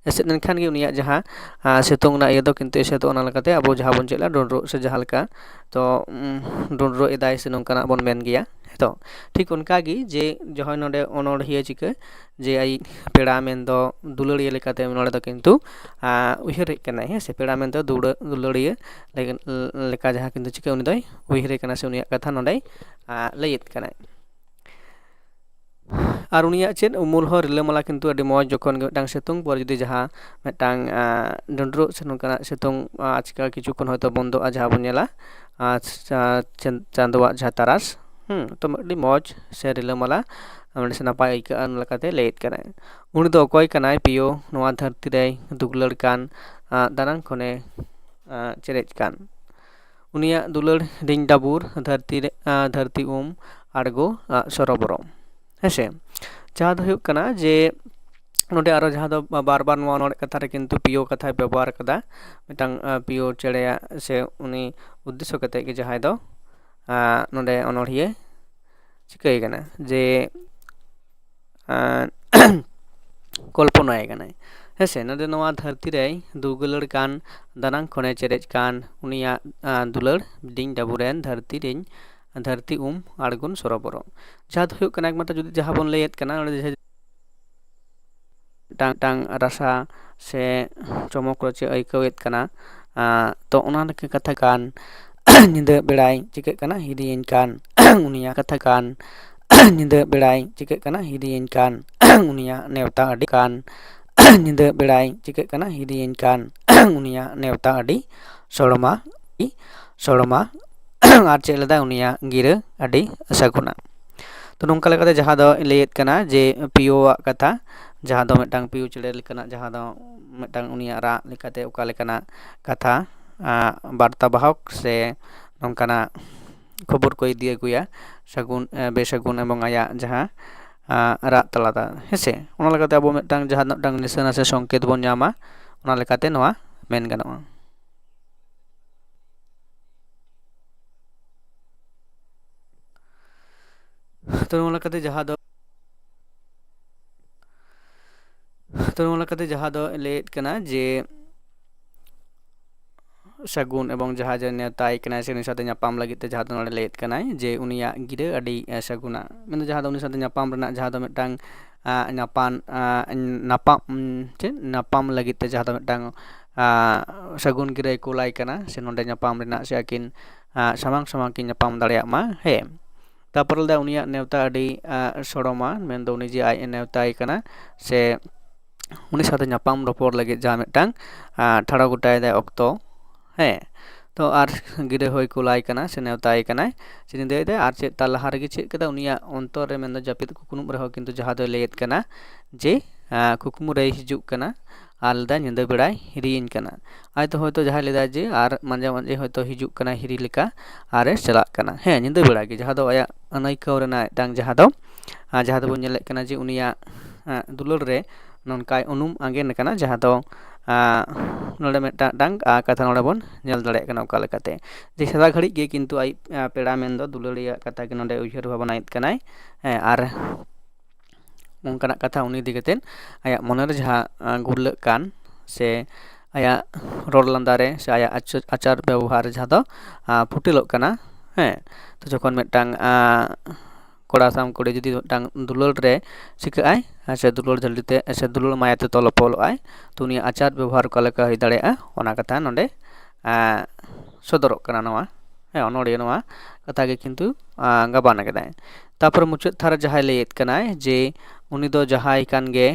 ᱮᱥᱮᱫ ᱞᱮᱱᱠᱷᱟᱱ ᱜᱮ ᱩᱱᱤᱭᱟᱜ ᱡᱟᱦᱟᱸ ᱥᱤᱛᱩᱝ ᱨᱮᱱᱟᱜ ᱤᱭᱟᱹ ᱫᱚ ᱠᱤᱱᱛᱩ ᱮᱥᱮᱫᱚᱜᱼᱟ᱾ ᱚᱱᱟ ᱞᱮᱠᱟᱛᱮ ᱟᱵᱚ ᱡᱟᱦᱟᱸ ᱵᱚᱱ ᱪᱮᱫ ᱞᱮᱫᱟ ᱰᱩᱸᱰᱨᱩᱜ ᱥᱮ ᱡᱟᱦᱟᱸ ᱞᱮᱠᱟ, ᱛᱚ ᱰᱩᱸᱰᱨᱩᱜ ᱮᱫᱟᱭ ᱥᱮ ᱱᱚᱝᱠᱟᱱᱟᱜ ᱵᱚᱱ ᱢᱮᱱ ᱜᱮᱭᱟ᱾ ᱛᱚ ᱴᱷᱤᱠ ᱚᱱᱠᱟ ᱜᱮ ᱡᱮ ᱡᱟᱦᱟᱸᱭ ᱱᱚᱰᱮ ᱚᱱᱚᱬᱦᱤᱭᱟᱹ ᱪᱤᱠᱟᱹ ᱡᱮ ᱟᱡ ᱯᱮᱲᱟ ᱢᱮᱱᱫᱚ ᱫᱩᱞᱟᱹᱲᱤᱭᱟᱹ ᱞᱮᱠᱟᱛᱮ ᱱᱚᱰᱮ ᱫᱚ ᱠᱤᱱᱛᱩ ᱩᱭᱦᱟᱹᱨᱮᱫ ᱠᱟᱱᱟᱭ, ᱦᱮᱸ ᱥᱮ, ᱯᱮᱲᱟ ᱢᱮᱱᱫᱚ ᱫᱩᱞᱟᱹᱲᱤᱭᱟᱹ ᱞᱮᱠᱟ ᱡᱟᱦᱟᱸ ᱠᱤᱱᱛᱩ ᱪᱤᱠᱟᱹ ᱩᱱᱤ ᱫᱚᱭ ᱩᱭᱦᱟᱹᱨᱮ ᱠᱟᱱᱟ ᱥᱮ ᱩᱱᱤᱭᱟᱜ ᱠᱟᱛᱷᱟ ᱱᱚᱰᱮᱭ ᱞᱟᱹᱭᱮᱫ ᱠᱟᱱᱟᱭ᱾ ᱟᱨ ᱩᱱᱤᱭᱟᱜ ᱪᱮᱫ ᱩᱢᱩᱞ ᱦᱚᱸ ᱨᱤᱞᱟᱹᱢᱟᱞᱟ ᱠᱤᱱᱛᱩ ᱟᱹᱰᱤ ᱢᱚᱡᱽ, ᱡᱚᱠᱷᱚᱱ ᱜᱮ ᱢᱤᱫᱴᱟᱝ ᱥᱤᱛᱩᱝ ᱯᱚᱨ ᱡᱩᱫᱤ ᱡᱟᱦᱟᱸ ᱢᱤᱫᱴᱟᱝ ᱰᱩᱸᱰᱨᱩᱜ ᱥᱮ ᱱᱚᱝᱠᱟᱱᱟᱜ ᱥᱤᱛᱩᱝ ᱟᱪᱠᱟ ᱠᱤᱪᱷᱩ ᱠᱷᱚᱱ ᱦᱚᱭᱛᱳ ᱵᱚᱱᱫᱚᱜᱼᱟ, ᱡᱟᱦᱟᱸ ᱵᱚᱱ ᱧᱮᱞᱟ ᱪᱟᱸᱫᱳᱣᱟᱜ ᱡᱟᱦᱟᱸ ᱛᱟᱨᱟᱥ, ᱦᱩᱸ, ᱛᱚ ᱟᱹᱰᱤ ᱢᱚᱡᱽ ᱥᱮ ᱨᱤᱞᱟᱹᱢᱟᱞᱟ ᱥᱮ ᱱᱟᱯᱟᱭ ᱟᱹᱭᱠᱟᱹᱜᱼᱟ᱾ ᱚᱱᱟ ᱞᱮᱠᱟᱛᱮ ᱞᱟᱹᱭᱮᱫ ᱠᱟᱱᱟᱭ, ᱩᱱᱤ ᱫᱚ ᱚᱠᱚᱭ ᱠᱟᱱᱟᱭ ᱯᱤᱭᱳ, ᱱᱚᱣᱟ ᱫᱷᱟᱹᱨᱛᱤ ᱨᱮᱭ ᱫᱩᱜᱩᱞᱟᱹᱲ ᱠᱟᱱ ᱫᱟᱱᱟᱝ ᱠᱷᱚᱱᱮ ᱪᱮᱨᱮᱡ ᱠᱟᱱ᱾ ᱩᱱᱤᱭᱟᱜ ᱫᱩᱞᱟᱹᱲ ᱰᱤᱧ ᱰᱟᱹᱵᱩᱨ ᱫᱷᱟᱹᱨᱛᱤ ᱨᱮ, ᱫᱷᱟᱹᱨᱛᱤ ᱩᱢ ᱟᱬᱜᱚ ᱥᱚᱨᱚᱵᱚᱨᱚ᱾ ᱦᱮᱸᱥᱮ, ᱡᱟᱦᱟᱸ ᱫᱚ ᱦᱩᱭᱩᱜ ᱠᱟᱱᱟ ᱡᱮ ᱱᱚᱰᱮ ᱟᱨᱚ ᱡᱟᱦᱟᱸ ᱫᱚ ᱵᱟᱨ ᱵᱟᱨ ᱱᱚᱣᱟ ᱚᱱᱚᱬᱦᱮ ᱠᱟᱛᱷᱟ ᱨᱮ ᱠᱤᱱᱛᱩ ᱯᱤᱭᱳ ᱠᱟᱛᱷᱟᱭ ᱵᱮᱵᱚᱦᱟᱨ ᱠᱟᱫᱟ, ᱢᱤᱫᱴᱟᱝ ᱯᱤᱭᱳ ᱪᱮᱬᱮᱭᱟᱜ ᱥᱮ ᱩᱱᱤ ᱩᱫᱽᱫᱮᱥᱥᱚ ᱠᱟᱛᱮ ᱜᱮ ᱡᱟᱦᱟᱸᱭ ᱫᱚ ᱱᱚᱰᱮ ᱚᱱᱚᱬᱦᱤᱭᱟᱹ ᱪᱤᱠᱟᱹᱭ ᱠᱟᱱᱟ ᱡᱮ ᱠᱚᱞᱯᱚᱱᱟᱭ ᱠᱟᱱᱟᱭ᱾ ᱦᱮᱸᱥᱮ, ᱱᱚᱰᱮ ᱱᱚᱣᱟ ᱫᱷᱟᱹᱨᱛᱤ ᱨᱮᱭ ᱫᱩᱜᱩᱞᱟᱹᱲ ᱠᱟᱱ ᱫᱟᱱᱟᱝ ᱠᱷᱚᱱᱮ ᱪᱮᱨᱮᱡ ᱠᱟᱱ ᱩᱱᱤᱭᱟᱜ ᱫᱩᱞᱟᱹᱲ ᱰᱤᱧ ᱰᱟᱹᱵᱩᱨᱮᱱ ᱫᱷᱟᱹᱨᱛᱤ ᱨᱤᱧ ᱫᱷᱟᱹᱨᱛᱤ ᱩᱢ ᱟᱬᱜᱚᱱ ᱥᱚᱨᱚᱵᱚᱨᱚ᱾ ᱡᱟᱦᱟᱸ ᱫᱚ ᱦᱩᱭᱩᱜ ᱠᱟᱱᱟ ᱮᱠᱢᱟᱛᱨᱚ ᱡᱩᱫᱤ ᱡᱟᱦᱟᱸ ᱵᱚᱱ ᱞᱟᱹᱭᱮᱫ ᱠᱟᱱᱟ ᱱᱚᱰᱮ ᱡᱟᱦᱟᱸ ᱢᱤᱫᱴᱟᱝ ᱢᱤᱫᱴᱟᱝ ᱨᱟᱥᱟ ᱥᱮ ᱪᱚᱢᱚᱠ ᱨᱚᱪᱮ ᱟᱹᱭᱠᱟᱹᱣᱮᱫ ᱠᱟᱱᱟ᱾ ᱛᱚ ᱚᱱᱟ ᱞᱮᱠᱟ ᱠᱟᱛᱷᱟ ᱠᱟᱱ ᱧᱤᱫᱟᱹ ᱵᱮᱲᱟᱭ ᱪᱤᱠᱟᱹᱜ ᱠᱟᱱᱟ ᱦᱤᱨᱤᱭᱟᱹᱧ ᱠᱟᱱ ᱩᱱᱤᱭᱟᱜ ᱠᱟᱛᱷᱟ ᱠᱟᱱ ᱧᱤᱫᱟᱹ ᱵᱮᱲᱟᱭ ᱪᱤᱠᱟᱹᱜ ᱠᱟᱱᱟ ᱦᱤᱨᱤᱭᱟᱹᱧ ᱠᱟᱱ ᱩᱱᱤᱭᱟᱜ ᱱᱮᱣᱛᱟ ᱟᱹᱰᱤ ᱠᱟᱱ ᱧᱤᱫᱟᱹ ᱵᱮᱲᱟᱭ ᱪᱤᱠᱟᱹᱜ ᱠᱟᱱᱟ ᱦᱤᱨᱤᱭᱟᱹᱧ ᱠᱟᱱ ᱩᱱᱤᱭᱟᱜ ᱱᱮᱣᱛᱟ ᱟᱹᱰᱤ ᱥᱚᱲᱚᱢᱟ, ᱥᱚᱲᱚᱢᱟ᱾ ᱟᱨ ᱪᱮᱫ ᱞᱮᱫᱟ ᱩᱱᱤᱭᱟᱜ ᱜᱤᱨᱟᱹ ᱟᱹᱰᱤ ᱥᱟᱹᱜᱩᱱᱟ᱾ ᱛᱚ ᱱᱚᱝᱠᱟ ᱞᱮᱠᱟᱛᱮ ᱡᱟᱦᱟᱸ ᱫᱚ ᱞᱟᱹᱭᱮᱫ ᱠᱟᱱᱟ ᱡᱮ ᱯᱤᱭᱳᱣᱟᱜ ᱠᱟᱛᱷᱟ, ᱡᱟᱦᱟᱸ ᱫᱚ ᱢᱤᱫᱴᱟᱝ ᱯᱤᱭᱳ ᱪᱮᱬᱮ ᱞᱮᱠᱟᱱᱟᱜ, ᱡᱟᱦᱟᱸ ᱫᱚ ᱢᱤᱫᱴᱟᱝ ᱩᱱᱤᱭᱟᱜ ᱨᱟᱜ ᱞᱮᱠᱟᱛᱮ ᱚᱠᱟ ᱞᱮᱠᱟᱱᱟᱜ ᱠᱟᱛᱷᱟ ᱵᱟᱨᱛᱟ ᱵᱟᱦᱚᱠ ᱥᱮ ᱱᱚᱝᱠᱟᱱᱟᱜ ᱠᱷᱚᱵᱚᱨ ᱠᱚ ᱤᱫᱤ ᱟᱹᱜᱩᱭᱟ ᱥᱟᱹᱜᱩᱱ ᱵᱮᱥᱟᱹᱜᱩᱱ ᱮᱵᱚᱝ ᱟᱭᱟᱜ ᱡᱟᱦᱟᱸ ᱨᱟᱜ ᱛᱟᱞᱟᱛᱮ, ᱦᱮᱸᱥᱮ, ᱚᱱᱟ ᱞᱮᱠᱟᱛᱮ ᱟᱵᱚ ᱢᱤᱫᱴᱟᱝ ᱡᱟᱦᱟᱱᱟᱜ ᱢᱤᱫᱴᱟᱝ ᱱᱤᱥᱟᱹᱱᱟ ᱥᱮ ᱥᱚᱝᱠᱮᱛ ᱵᱚᱱ ᱧᱟᱢᱟ᱾ ᱚᱱᱟ ᱞᱮᱠᱟᱛᱮ ᱱᱚᱣᱟ ᱢᱮᱱ ᱜᱟᱱᱚᱜᱼᱟ᱾ ᱛᱚ ᱱᱚᱣᱟ ᱞᱮᱠᱟᱛᱮ ᱡᱟᱦᱟᱸ ᱫᱚ ᱛᱚ ᱱᱚᱣᱟ ᱞᱮᱠᱟᱛᱮ ᱡᱟᱦᱟᱸ ᱫᱚ ᱞᱟᱹᱭᱮᱫ ᱠᱟᱱᱟ ᱡᱮ ᱥᱟᱹᱜᱩᱱ ᱮᱵᱚᱝ ᱡᱟᱦᱟᱸ ᱡᱮ ᱱᱮᱣᱛᱟᱭ ᱠᱟᱱᱟᱭ ᱥᱮ ᱩᱱᱤ ᱥᱟᱶᱛᱮ ᱧᱟᱯᱟᱢ ᱞᱟᱹᱜᱤᱫ ᱛᱮ ᱡᱟᱦᱟᱸ ᱫᱚ ᱱᱚᱰᱮ ᱞᱟᱹᱭᱮᱫ ᱠᱟᱱᱟᱭ ᱡᱮ ᱩᱱᱤᱭᱟᱜ ᱜᱤᱨᱟᱹ ᱟᱹᱰᱤ ᱥᱟᱹᱜᱩᱱᱟ, ᱢᱮᱱᱫᱚ ᱡᱟᱦᱟᱸ ᱫᱚ ᱩᱱᱤ ᱥᱟᱶᱛᱮ ᱧᱟᱯᱟᱢ ᱨᱮᱱᱟᱜ ᱡᱟᱦᱟᱸ ᱫᱚ ᱢᱤᱫᱴᱟᱝ ᱧᱟᱯᱟᱢ ᱪᱮᱫ ᱧᱟᱯᱟᱢ ᱞᱟᱹᱜᱤᱫ ᱛᱮ ᱡᱟᱦᱟᱸ ᱫᱚ ᱢᱤᱫᱴᱟᱝ ᱥᱟᱹᱜᱩᱱ ᱜᱤᱨᱟᱹᱭ ᱠᱩᱞᱟᱭ ᱠᱟᱱᱟ ᱥᱮ ᱱᱚᱰᱮ ᱧᱟᱯᱟᱢ ᱨᱮᱱᱟᱜ ᱥᱮ ᱟᱹᱠᱤᱱ ᱥᱟᱢᱟᱝ ᱥᱟᱢᱟᱝ ᱠᱤᱱ ᱧᱟᱯᱟᱢ ᱫᱟᱲᱮᱭᱟᱜ ᱢᱟ᱾ ᱦᱮᱸ, ᱛᱟᱨᱯᱚᱨᱮ ᱞᱟᱹᱭᱫᱟ ᱩᱱᱤᱭᱟᱜ ᱱᱮᱣᱛᱟ ᱟᱹᱰᱤ ᱥᱚᱲᱚᱢᱟ, ᱢᱮᱱᱫᱚ ᱩᱱᱤ ᱡᱮ ᱟᱡ ᱮ ᱱᱮᱣᱛᱟᱭ ᱠᱟᱱᱟ ᱥᱮ ᱩᱱᱤ ᱥᱟᱶᱛᱮ ᱧᱟᱯᱟᱢ ᱨᱚᱯᱚᱲ ᱞᱟᱹᱜᱤᱫ ᱡᱟᱦᱟᱸ ᱢᱤᱫᱴᱟᱝ ᱴᱷᱟᱲᱚ ᱜᱚᱴᱟᱭᱮᱫᱟᱭ ᱚᱠᱛᱚ᱾ ᱦᱮᱸ, ᱛᱚ ᱟᱨ ᱜᱤᱨᱟᱹ ᱦᱚᱸᱭ ᱠᱩᱞᱟᱭ ᱠᱟᱱᱟ ᱥᱮ ᱱᱮᱣᱛᱟᱭ ᱠᱟᱱᱟᱭ ᱥᱮ ᱧᱤᱫᱟᱹᱭᱮᱫᱟᱭ᱾ ᱟᱨ ᱪᱮᱫ ᱛᱟᱨ ᱞᱟᱦᱟ ᱨᱮᱜᱮ ᱪᱮᱫ ᱠᱮᱫᱟ ᱩᱱᱤᱭᱟᱜ ᱚᱱᱛᱚᱨ ᱨᱮ, ᱢᱮᱱᱫᱚ ᱡᱟᱹᱯᱤᱫ ᱠᱩᱠᱢᱩ ᱨᱮᱦᱚᱸ ᱠᱤᱱᱛᱩ ᱡᱟᱦᱟᱸ ᱫᱚᱭ ᱞᱟᱹᱭᱮᱫ ᱠᱟᱱᱟ ᱡᱮ ᱠᱩᱠᱢᱩ ᱨᱮᱭ ᱦᱤᱡᱩᱜ ᱠᱟᱱᱟ ᱟᱨ ᱞᱟᱹᱭᱫᱟ ᱧᱤᱫᱟᱹ ᱵᱮᱲᱟᱭ ᱦᱤᱨᱤᱭᱟᱹᱧ ᱠᱟᱱᱟ᱾ ᱟᱡ ᱫᱚ ᱦᱚᱭᱛᱳ ᱡᱟᱦᱟᱸᱭ ᱞᱟᱹᱭᱫᱟ ᱡᱮ ᱟᱨ ᱢᱟᱡᱷᱮ ᱢᱟᱡᱷᱮ ᱦᱚᱭᱛᱳ ᱦᱤᱡᱩᱜ ᱠᱟᱱᱟ ᱦᱤᱨᱤ ᱞᱮᱠᱟ ᱟᱨᱮ ᱪᱟᱞᱟᱜ ᱠᱟᱱᱟ᱾ ᱦᱮᱸ, ᱧᱤᱫᱟᱹ ᱵᱮᱲᱟ ᱜᱮ, ᱡᱟᱦᱟᱸ ᱫᱚ ᱟᱭᱟᱜ ᱟᱹᱱᱟᱹᱭᱠᱟᱹᱣ ᱨᱮᱱᱟᱜ ᱢᱤᱫᱴᱟᱝ ᱡᱟᱦᱟᱸ ᱫᱚ ᱡᱟᱦᱟᱸ ᱫᱚᱵᱚᱱ ᱧᱮᱞᱮᱫ ᱠᱟᱱᱟ ᱡᱮ ᱩᱱᱤᱭᱟᱜ ᱫᱩᱞᱟᱹᱲ ᱨᱮ ᱱᱚᱝᱠᱟᱭ ᱩᱱᱩᱢ ᱟᱸᱜᱮᱱ ᱠᱟᱱᱟ, ᱡᱟᱦᱟᱸ ᱫᱚ ᱱᱚᱰᱮ ᱢᱤᱫᱴᱟᱝ ᱠᱟᱛᱷᱟ ᱱᱚᱰᱮ ᱵᱚᱱ ᱧᱮᱞ ᱫᱟᱲᱮᱭᱟᱜ ᱠᱟᱱᱟ ᱚᱠᱟ ᱞᱮᱠᱟᱛᱮ ᱡᱮ ᱥᱟᱫᱟ ᱜᱷᱟᱹᱲᱤᱡ ᱜᱮ ᱠᱤᱱᱛᱩ ᱟᱡ ᱯᱮᱲᱟ ᱢᱮᱱᱫᱚ ᱫᱩᱞᱟᱹᱲᱤᱭᱟᱜ ᱠᱟᱛᱷᱟ ᱜᱮ ᱱᱚᱰᱮ ᱩᱭᱦᱟᱹᱨ ᱵᱷᱟᱵᱽᱱᱟᱭᱮᱫ ᱠᱟᱱᱟᱭ᱾ ᱦᱮᱸ, ᱟᱨ ᱚᱱᱠᱟᱱᱟᱜ ᱠᱟᱛᱷᱟ ᱩᱱᱤ ᱤᱫᱤ ᱠᱟᱛᱮᱫ ᱟᱭᱟᱜ ᱢᱚᱱᱮᱨᱮ ᱡᱟᱦᱟᱸ ᱜᱩᱨᱞᱟᱹᱜ ᱠᱟᱱ ᱥᱮ ᱟᱭᱟᱜ ᱨᱚᱲ ᱞᱟᱸᱫᱟ ᱨᱮ ᱥᱮ ᱟᱭᱟᱜ ᱟᱪᱟᱨ ᱵᱮᱵᱚᱦᱟᱨ ᱡᱟᱦᱟᱸ ᱫᱚ ᱯᱷᱩᱴᱮᱞᱚᱜ ᱠᱟᱱᱟ᱾ ᱦᱮᱸ, ᱛᱚ ᱡᱚᱠᱷᱚᱱ ᱢᱤᱫᱴᱟᱝ ᱠᱚᱲᱟ ᱥᱟᱶ ᱠᱩᱲᱤ ᱡᱩᱫᱤ ᱢᱤᱫᱴᱟᱝ ᱫᱩᱞᱟᱹᱲ ᱨᱮ ᱪᱤᱠᱟᱹᱜ ᱟᱭ ᱥᱮ ᱫᱩᱞᱟᱹᱲ ᱡᱷᱟᱹᱞᱤ ᱛᱮ ᱥᱮ ᱫᱩᱞᱟᱹᱲ ᱢᱟᱭᱟ ᱛᱮ ᱛᱚᱞᱚᱯᱚᱞᱚᱜ ᱟᱭ, ᱛᱚ ᱩᱱᱤᱭᱟᱜ ᱟᱪᱟᱨ ᱵᱮᱵᱚᱦᱟᱨ ᱚᱠᱟ ᱞᱮᱠᱟ ᱦᱩᱭ ᱫᱟᱲᱮᱭᱟᱜᱼᱟ ᱚᱱᱟ ᱠᱟᱛᱷᱟ ᱱᱚᱰᱮ ᱥᱚᱫᱚᱨᱚᱜ ᱠᱟᱱᱟ᱾ ᱱᱚᱣᱟ ᱦᱮᱸ ᱚᱱᱚᱲᱤᱭᱟᱹ ᱱᱚᱣᱟ ᱠᱟᱛᱷᱟ ᱜᱮ ᱠᱤᱱᱛᱩ ᱜᱟᱵᱟᱱ ᱟᱠᱟᱫᱟᱭ᱾ ᱛᱟᱨᱯᱚᱨᱮ ᱢᱩᱪᱟᱹᱫ ᱛᱷᱟᱨ ᱡᱟᱦᱟᱸᱭ ᱞᱟᱹᱭᱮᱫ ᱠᱟᱱᱟᱭ ᱡᱮ ᱩᱱᱤ ᱫᱚ ᱡᱟᱦᱟᱸᱭ ᱠᱟᱱ ᱜᱮ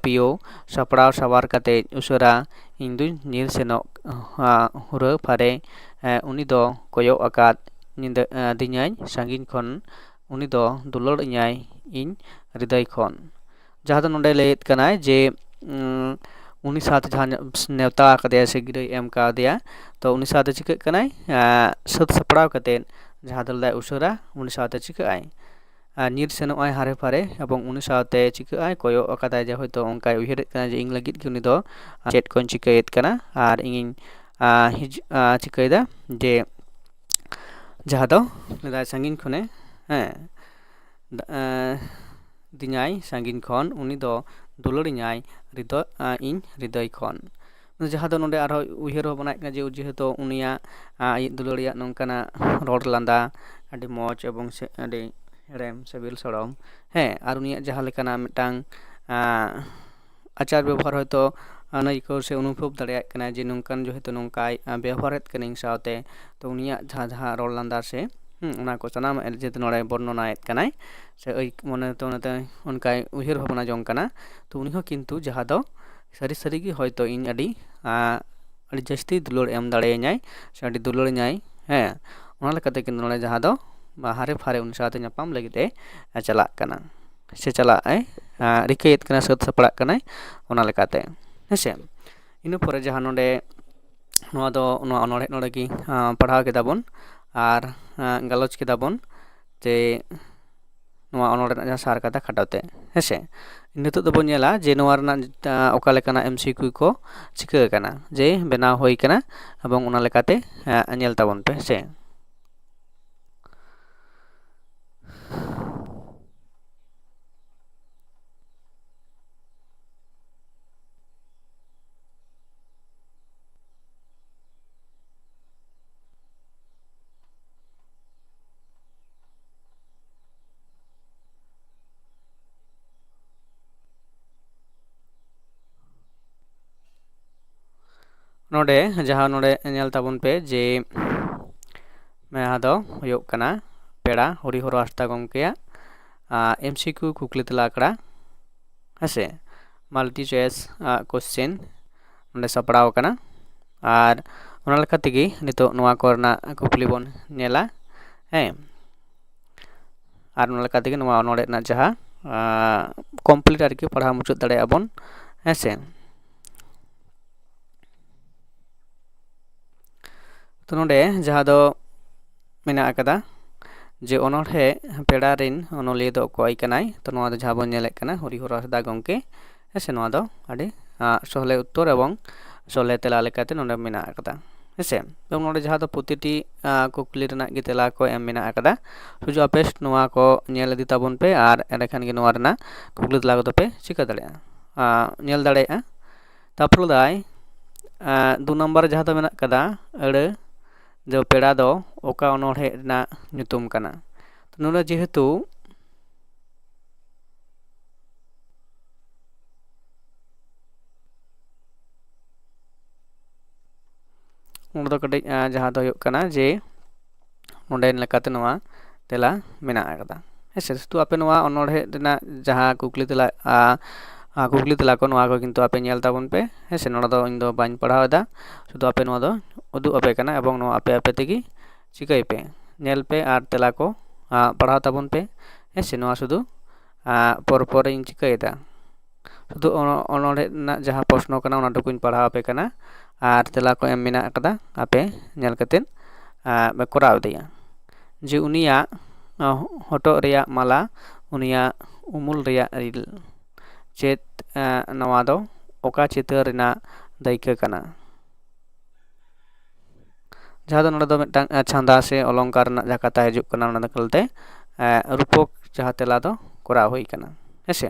ᱯᱤᱭᱳ ᱥᱟᱯᱲᱟᱣ ᱥᱟᱶᱟᱨ ᱠᱟᱛᱮ ᱩᱥᱟᱹᱨᱟ ᱤᱧ ᱫᱩᱧ ᱧᱤᱨ ᱥᱮᱱᱚᱜ ᱦᱩᱨᱟᱹ ᱯᱷᱟᱨᱮ᱾ ᱩᱱᱤ ᱫᱚ ᱠᱚᱭᱚᱜ ᱟᱠᱟᱫ ᱧᱤᱫᱟᱹ ᱫᱤᱧᱟᱹᱧ ᱥᱟᱺᱜᱤᱧ ᱠᱷᱚᱱ, ᱩᱱᱤ ᱫᱚ ᱫᱩᱞᱟᱹᱲ ᱤᱧᱟᱭ ᱤᱧ ᱦᱨᱤᱫᱟᱹᱭ ᱠᱷᱚᱱ᱾ ᱡᱟᱦᱟᱸ ᱫᱚ ᱱᱚᱰᱮ ᱞᱟᱹᱭᱮᱫ ᱠᱟᱱᱟᱭ ᱡᱮ ᱩᱱᱤ ᱥᱟᱶᱛᱮ ᱡᱟᱦᱟᱸ ᱱᱮᱣᱛᱟ ᱟᱠᱟᱫᱮᱭᱟ ᱥᱮ ᱜᱤᱨᱟᱹᱭ ᱮᱢ ᱠᱟᱣᱫᱮᱭᱟ, ᱛᱚ ᱩᱱᱤ ᱥᱟᱶᱛᱮ ᱪᱤᱠᱟᱹᱜ ᱠᱟᱱᱟᱭ ᱥᱟᱹᱛ ᱥᱟᱯᱲᱟᱣ ᱠᱟᱛᱮᱫ ᱡᱟᱦᱟᱸ ᱫᱚ ᱞᱟᱹᱭ ᱩᱥᱟᱹᱨᱟ ᱩᱱᱤ ᱥᱟᱶᱛᱮ ᱪᱤᱠᱟᱹᱜ ᱟᱭ ᱧᱤᱨ ᱥᱮᱱᱚᱜ ᱟᱭ ᱦᱟᱨᱮ ᱯᱷᱟᱨᱮ ᱮᱵᱚᱝ ᱩᱱᱤ ᱥᱟᱶᱛᱮ ᱪᱤᱠᱟᱹᱜ ᱟᱭ ᱠᱚᱭᱚᱜ ᱟᱠᱟᱫᱟᱭ ᱡᱮ ᱦᱚᱭᱛᱳ ᱚᱱᱠᱟᱭ ᱩᱭᱦᱟᱹᱨᱮᱫ ᱠᱟᱱᱟ ᱡᱮ ᱤᱧ ᱞᱟᱹᱜᱤᱫ ᱜᱮ ᱩᱱᱤ ᱫᱚ ᱪᱮᱫ ᱠᱚᱧ ᱪᱤᱠᱟᱹᱭᱮᱫ ᱠᱟᱱᱟ ᱟᱨ ᱤᱧᱤᱧ ᱪᱤᱠᱟᱹᱭᱮᱫᱟ ᱡᱮ ᱡᱟᱦᱟᱸ ᱫᱚ ᱞᱟᱹᱭᱫᱟᱭ ᱥᱟᱺᱜᱤᱧ ᱠᱷᱚᱱᱮ ᱦᱮᱸ ᱫᱤᱧᱟᱭ ᱥᱟᱺᱜᱤᱧ ᱠᱷᱚᱱ ᱩᱱᱤ ᱫᱚ ᱫᱩᱞᱟᱹᱲᱤᱧᱟᱭ ᱦᱨᱤᱫᱚ-, ᱟ, ᱤᱧ ᱦᱨᱤᱫᱚᱭ ᱠᱷᱚᱱ᱾ ᱡᱟᱦᱟᱸ ᱫᱚ ᱱᱚᱰᱮ ᱟᱨᱦᱚᱸ ᱩᱭᱦᱟᱹᱨ ᱵᱷᱟᱵᱽᱱᱟᱭᱮᱫ ᱠᱟᱱᱟ ᱡᱮ ᱡᱮᱦᱮᱛᱩ ᱩᱱᱤᱭᱟᱜ, ᱟ, ᱟᱡ ᱫᱩᱞᱟᱹᱲᱤᱭᱟᱜ ᱱᱚᱝᱠᱟᱱᱟᱜ ᱨᱚᱲ ᱞᱟᱸᱫᱟ ᱟᱹᱰᱤ ᱢᱚᱡᱽ ᱮᱵᱚᱝ ᱥᱮ ᱟᱹᱰᱤ ᱦᱮᱲᱮᱢ ᱥᱤᱵᱤᱞ ᱥᱚᱲᱚᱢ, ᱦᱮᱸ, ᱟᱨ ᱩᱱᱤᱭᱟᱜ ᱡᱟᱦᱟᱸ ᱞᱮᱠᱟᱱᱟᱜ ᱢᱤᱫᱴᱟᱝ, ᱟ, ᱟᱪᱟᱨ ᱵᱮᱵᱚᱦᱟᱨ ᱦᱚᱭᱛᱳ ᱟᱹᱱᱟᱹᱭᱠᱟᱹᱣ ᱥᱮ ᱚᱱᱩᱵᱷᱚᱵ ᱫᱟᱲᱮᱭᱟᱜ ᱠᱟᱱᱟᱭ ᱡᱮ ᱱᱚᱝᱠᱟᱱ ᱡᱮᱦᱮᱛᱩ ᱱᱚᱝᱠᱟᱭ, ᱟ, ᱵᱮᱣᱦᱟᱨᱮᱫ ᱠᱟᱹᱱᱟᱹᱧ ᱥᱟᱶᱛᱮ, ᱛᱚ ᱩᱱᱤᱭᱟᱜ ᱡᱟᱦᱟᱸ, ᱡᱟᱦᱟᱸ ᱨᱚᱲ ᱞᱟᱸᱫᱟ ᱥᱮ, ᱦᱩᱸ, ᱚᱱᱟ ᱠᱚ ᱥᱟᱱᱟᱢ ᱡᱮᱦᱮᱛᱩ ᱱᱚᱰᱮ ᱵᱚᱨᱱᱚᱱᱟᱭᱮᱫ ᱠᱟᱱᱟᱭ ᱥᱮ ᱟᱹᱭ-, ᱢᱚᱱᱮ ᱛᱮ, ᱚᱱᱟᱛᱮ ᱚᱱᱠᱟᱭ ᱩᱭᱦᱟᱹᱨ ᱵᱷᱟᱵᱽᱱᱟ ᱡᱚᱝ ᱠᱟᱱᱟ, ᱛᱚ ᱩᱱᱤ ᱦᱚᱸ ᱠᱤᱱᱛᱩ ᱡᱟᱦᱟᱸ ᱫᱚ ᱥᱟᱹᱨᱤ ᱥᱟᱹᱨᱤ ᱜᱮ ᱦᱚᱭᱛᱳ ᱤᱧ ᱟᱹᱰᱤ, ᱟ, ᱟᱹᱰᱤ ᱡᱟᱹᱥᱛᱤ ᱫᱩᱞᱟᱹᱲ ᱮᱢ ᱫᱟᱲᱮᱭᱟᱹᱧᱟᱭ ᱥᱮ ᱟᱹᱰᱤ ᱫᱩᱞᱟᱹᱲᱤᱧᱟᱭ, ᱦᱮᱸ, ᱚᱱᱟ ᱞᱮᱠᱟᱛᱮ ᱠᱤᱱᱛᱩ ᱱᱚᱰᱮ ᱡᱟᱦᱟᱸ ᱫᱚ ᱦᱟᱨᱮ ᱯᱷᱟᱨᱮ ᱩᱱᱤ ᱥᱟᱶᱛᱮ ᱧᱟᱯᱟᱢ ᱞᱟᱹᱜᱤᱫ ᱮ ᱪᱟᱞᱟᱜ ᱠᱟᱱᱟ ᱥᱮ ᱪᱟᱞᱟᱜ ᱟᱭ, ᱟ, ᱨᱤᱠᱟᱹᱭᱮᱫ ᱠᱟᱱᱟ, ᱥᱟᱹᱛ ᱥᱟᱯᱲᱟᱜ ᱠᱟᱱᱟᱭ, ᱚᱱᱟ ᱞᱮᱠᱟᱛᱮ, ᱦᱮᱸᱥᱮ᱾ ᱤᱱᱟᱹ ᱯᱚᱨᱮ ᱡᱟᱦᱟᱸ ᱱᱚᱰᱮ ᱱᱚᱣᱟ ᱫᱚ, ᱱᱚᱣᱟ ᱚᱱᱚᱬᱦᱮ ᱱᱚᱰᱮ ᱜᱮ, ᱟ, ᱯᱟᱲᱦᱟᱣ ᱠᱮᱫᱟ ᱵᱚᱱ ᱟᱨ, ᱟ, ᱜᱟᱞᱚᱪ ᱠᱮᱫᱟ ᱵᱚᱱ ᱡᱮ ᱱᱚᱣᱟ ᱚᱱᱚᱬᱦᱮ ᱨᱮᱱᱟᱜ ᱡᱟᱦᱟᱸ ᱥᱟᱨ ᱠᱟᱛᱷᱟ ᱠᱷᱟᱴᱚ ᱛᱮ, ᱦᱮᱸᱥᱮ᱾ ᱱᱤᱛᱚᱜ ᱫᱚᱵᱚᱱ ᱧᱮᱞᱟ ᱡᱮ ᱱᱚᱣᱟ ᱨᱮᱱᱟᱜ, ᱟ, ᱚᱠᱟ ᱞᱮᱠᱟᱱᱟᱜ ᱮᱢ ᱥᱤ ᱠᱤᱭᱩ ᱠᱚ ᱪᱤᱠᱟᱹ ᱟᱠᱟᱱᱟ, ᱡᱮ ᱵᱮᱱᱟᱣ ᱦᱩᱭ ᱟᱠᱟᱱᱟ, ᱮᱵᱚᱝ ᱚᱱᱟ ᱞᱮᱠᱟᱛᱮ, ᱟ, ᱧᱮᱞ ᱛᱟᱵᱚᱱ ᱯᱮ, ᱦᱮᱸᱥᱮ᱾ ᱱᱚᱰᱮ ᱡᱟᱦᱟᱸ ᱱᱚᱰᱮ ᱧᱮᱞ ᱛᱟᱵᱚᱱ ᱯᱮ ᱡᱮ ᱡᱟᱦᱟᱸ ᱫᱚ ᱦᱩᱭᱩᱜ ᱠᱟᱱᱟ ᱯᱮᱲᱟ ᱦᱚᱨᱤᱦᱚᱨ ᱦᱟᱸᱥᱫᱟ ᱜᱚᱢᱠᱮᱭᱟᱜ, ᱟ, ᱮᱢ ᱥᱤ ᱠᱤᱭᱩ ᱠᱩᱠᱞᱤ ᱛᱮᱞᱟ ᱟᱠᱷᱲᱟ, ᱦᱮᱸᱥᱮ, multi choice, ᱟ, question ᱱᱚᱰᱮ ᱥᱟᱯᱲᱟᱣ ᱟᱠᱟᱱᱟ᱾ ᱟᱨ ᱚᱱᱟ ᱞᱮᱠᱟ ᱛᱮᱜᱮ ᱱᱤᱛᱚᱜ ᱱᱚᱣᱟ ᱠᱚᱨᱮᱱᱟᱜ ᱠᱩᱠᱞᱤ ᱵᱚᱱ ᱧᱮᱞᱟ, ᱦᱮᱸ᱾ ᱟᱨ ᱚᱱᱟ ᱞᱮᱠᱟ ᱛᱮᱜᱮ ᱱᱚᱣᱟ ᱚᱱᱚᱬᱦᱮ ᱨᱮᱱᱟᱜ ᱡᱟᱦᱟᱸ, ᱟ, complete ᱟᱨᱠᱤ ᱯᱟᱲᱦᱟᱣ ᱢᱩᱪᱟᱹᱫ ᱫᱟᱲᱮᱭᱟᱜᱼᱟ ᱵᱚᱱ, ᱦᱮᱸ ᱥᱮ᱾ ᱛᱚ ᱱᱚᱰᱮ ᱡᱟᱦᱟᱸ ᱫᱚ ᱢᱮᱱᱟᱜ ᱟᱠᱟᱫᱟ ᱡᱮ ᱚᱱᱚᱬᱦᱮ ᱯᱮᱲᱟ ᱨᱮᱱ ᱚᱱᱚᱞᱤᱭᱟᱹ ᱫᱚ ᱚᱠᱚᱭ ᱠᱟᱱᱟᱭ, ᱛᱚ ᱱᱚᱣᱟ ᱫᱚ ᱡᱟᱦᱟᱸ ᱵᱚᱱ ᱧᱮᱞᱮᱫ ᱠᱟᱱᱟ ᱦᱚᱨᱤᱦᱚᱨ ᱦᱟᱸᱥᱫᱟ ᱜᱚᱢᱠᱮ, ᱦᱮᱸ ᱥᱮ, ᱱᱚᱣᱟ ᱫᱚ ᱟᱹᱰᱤ, ᱟ, ᱥᱚᱞᱦᱮ ᱩᱛᱛᱚᱨ ᱮᱵᱚᱝ ᱥᱚᱞᱦᱮ ᱛᱮᱞᱟ ᱞᱮᱠᱟᱛᱮ ᱱᱚᱰᱮ ᱢᱮᱱᱟᱜ ᱟᱠᱟᱫᱟ, ᱦᱮᱸᱥᱮ᱾ ᱛᱚ ᱱᱚᱰᱮ ᱡᱟᱦᱟᱸ ᱫᱚ ᱯᱨᱚᱛᱤᱴᱤ ᱟᱸ, ᱠᱩᱠᱞᱤ ᱨᱮᱱᱟᱜ ᱜᱮ ᱛᱮᱞᱟ ᱠᱚ ᱮᱢ ᱢᱮᱱᱟᱜ ᱟᱠᱟᱫᱟ᱾ ᱥᱩᱫᱷᱩ ᱟᱯᱮ ᱱᱚᱣᱟ ᱠᱚ ᱧᱮᱞ ᱤᱫᱤ ᱛᱟᱵᱚᱱ ᱯᱮ ᱟᱨ ᱮᱸᱰᱮᱠᱷᱟᱱ ᱜᱮ ᱱᱚᱣᱟ ᱨᱮᱱᱟᱜ ᱠᱩᱠᱞᱤ ᱛᱮᱞᱟ ᱠᱚᱫᱚ ᱯᱮ ᱪᱤᱠᱟᱹ ᱫᱟᱲᱮᱭᱟᱜᱼᱟ, ᱟᱸ, ᱧᱮᱞ ᱫᱟᱲᱮᱭᱟᱜᱼᱟ᱾ ᱛᱟᱨᱯᱚᱨᱮ ᱫᱟᱭ, ᱟᱸ, ᱫᱩ ᱱᱟᱢᱵᱟᱨ ᱡᱟᱦᱟᱸ ᱫᱚ ᱢᱮᱱᱟᱜ ᱟᱠᱟᱫᱟ, ᱟᱹᱲᱟᱹ ᱫᱚ ᱯᱮᱲᱟ ᱫᱚ ᱚᱠᱟ ᱚᱱᱚᱬᱦᱮ ᱨᱮᱱᱟᱜ ᱧᱩᱛᱩᱢ ᱠᱟᱱᱟ? ᱛᱚ ᱱᱚᱰᱮ ᱡᱮᱦᱮᱛᱩ ᱱᱚᱰᱮ ᱫᱚ ᱠᱟᱹᱴᱤᱡ, ᱟᱸ, ᱡᱟᱦᱟᱸ ᱫᱚ ᱦᱩᱭᱩᱜ ᱠᱟᱱᱟ ᱡᱮ ᱱᱚᱰᱮ ᱞᱮᱠᱟᱛᱮ ᱱᱚᱣᱟ ᱛᱮᱞᱟ ᱢᱮᱱᱟᱜ ᱟᱠᱟᱫᱟ᱾ ᱦᱮᱸ ᱥᱮ, ᱥᱩᱫᱷᱩ ᱟᱯᱮ ᱱᱚᱣᱟ ᱚᱱᱚᱬᱦᱮ ᱨᱮᱱᱟᱜ ᱡᱟᱦᱟᱸ ᱠᱩᱠᱞᱤ ᱛᱮᱞᱟ, ᱟᱸ, ᱟᱸ, ᱠᱩᱠᱞᱤ ᱛᱮᱞᱟ ᱠᱚ ᱱᱚᱣᱟ ᱠᱚ ᱠᱤᱱᱛᱩ ᱟᱯᱮ ᱧᱮᱞ ᱛᱟᱵᱚᱱ ᱯᱮ᱾ ᱦᱮᱸ ᱥᱮ, ᱱᱚᱰᱮ ᱫᱚ ᱤᱧ ᱫᱚ ᱵᱟᱹᱧ ᱯᱟᱲᱦᱟᱣ ᱮᱫᱟ, ᱥᱩᱫᱷᱩ ᱟᱯᱮ ᱱᱚᱣᱟ ᱫᱚ ᱩᱫᱩᱜ ᱟᱯᱮ ᱠᱟᱱᱟ ᱮᱵᱚᱝ ᱱᱚᱣᱟ ᱟᱯᱮ ᱟᱯᱮ ᱛᱮᱜᱮ ᱪᱤᱠᱟᱹᱭ ᱯᱮ, ᱧᱮᱞ ᱯᱮ ᱟᱨ ᱛᱮᱞᱟ ᱠᱚ, ᱟᱸ, ᱯᱟᱲᱦᱟᱣ ᱛᱟᱵᱚᱱ ᱯᱮ᱾ ᱦᱮᱸ ᱥᱮ, ᱱᱚᱣᱟ ᱥᱩᱫᱷᱩ, ᱟᱸ, ᱯᱚᱨ ᱯᱚᱨ ᱤᱧ ᱪᱤᱠᱟᱹᱭᱮᱫᱟ᱾ ᱥᱩᱫᱷᱩ ᱚᱱᱚ-, ᱚᱱᱚᱬᱦᱮ ᱨᱮᱱᱟᱜ ᱡᱟᱦᱟᱸ ᱯᱨᱚᱥᱱᱚ ᱠᱟᱱᱟ, ᱚᱱᱟ ᱴᱩᱠᱩᱧ ᱯᱟᱲᱦᱟᱣ ᱟᱯᱮ ᱠᱟᱱᱟ᱾ ᱟᱨ ᱛᱮᱞᱟ ᱠᱚ ᱮᱢ ᱢᱮᱱᱟᱜ ᱟᱠᱟᱫᱟ, ᱟᱯᱮ ᱧᱮᱞ ᱠᱟᱛᱮᱫ, ᱟᱸ, ᱯᱮ ᱠᱚᱨᱟᱣ ᱤᱫᱤᱭᱟ᱾ ᱡᱮ ᱩᱱᱤᱭᱟᱜ, ᱟᱸ, ᱦᱚᱴᱚᱜ ᱨᱮᱭᱟᱜ ᱢᱟᱞᱟ, ᱩᱱᱤᱭᱟᱜ ᱩᱢᱩᱞ ᱨᱮᱭᱟᱜ ᱨᱤᱞ ᱪᱮᱫ, ᱟᱸ, ᱱᱚᱣᱟ ᱫᱚ ᱚᱠᱟ ᱪᱤᱛᱟᱹᱨ ᱨᱮᱱᱟᱜ ᱫᱟᱹᱭᱠᱟᱹ ᱠᱟᱱᱟ? ᱡᱟᱦᱟᱸ ᱫᱚ ᱱᱚᱰᱮ ᱫᱚ ᱢᱤᱫᱴᱟᱝ, ᱟᱸ, ᱪᱷᱟᱸᱫᱟ ᱥᱮ ᱚᱞᱚᱝᱠᱟᱨ ᱨᱮᱱᱟᱜ ᱡᱟᱦᱟᱸ ᱠᱟᱛᱷᱟ ᱦᱤᱡᱩᱜ ᱠᱟᱱᱟ, ᱚᱱᱟ ᱫᱚ ᱮᱠᱟᱞᱛᱮ, ᱟᱸ, ᱨᱩᱯᱚᱠ ᱡᱟᱦᱟᱸ ᱛᱮᱞᱟ ᱫᱚ ᱠᱚᱨᱟᱣ ᱦᱩᱭ ᱠᱟᱱᱟ᱾ ᱦᱮᱸᱥᱮ?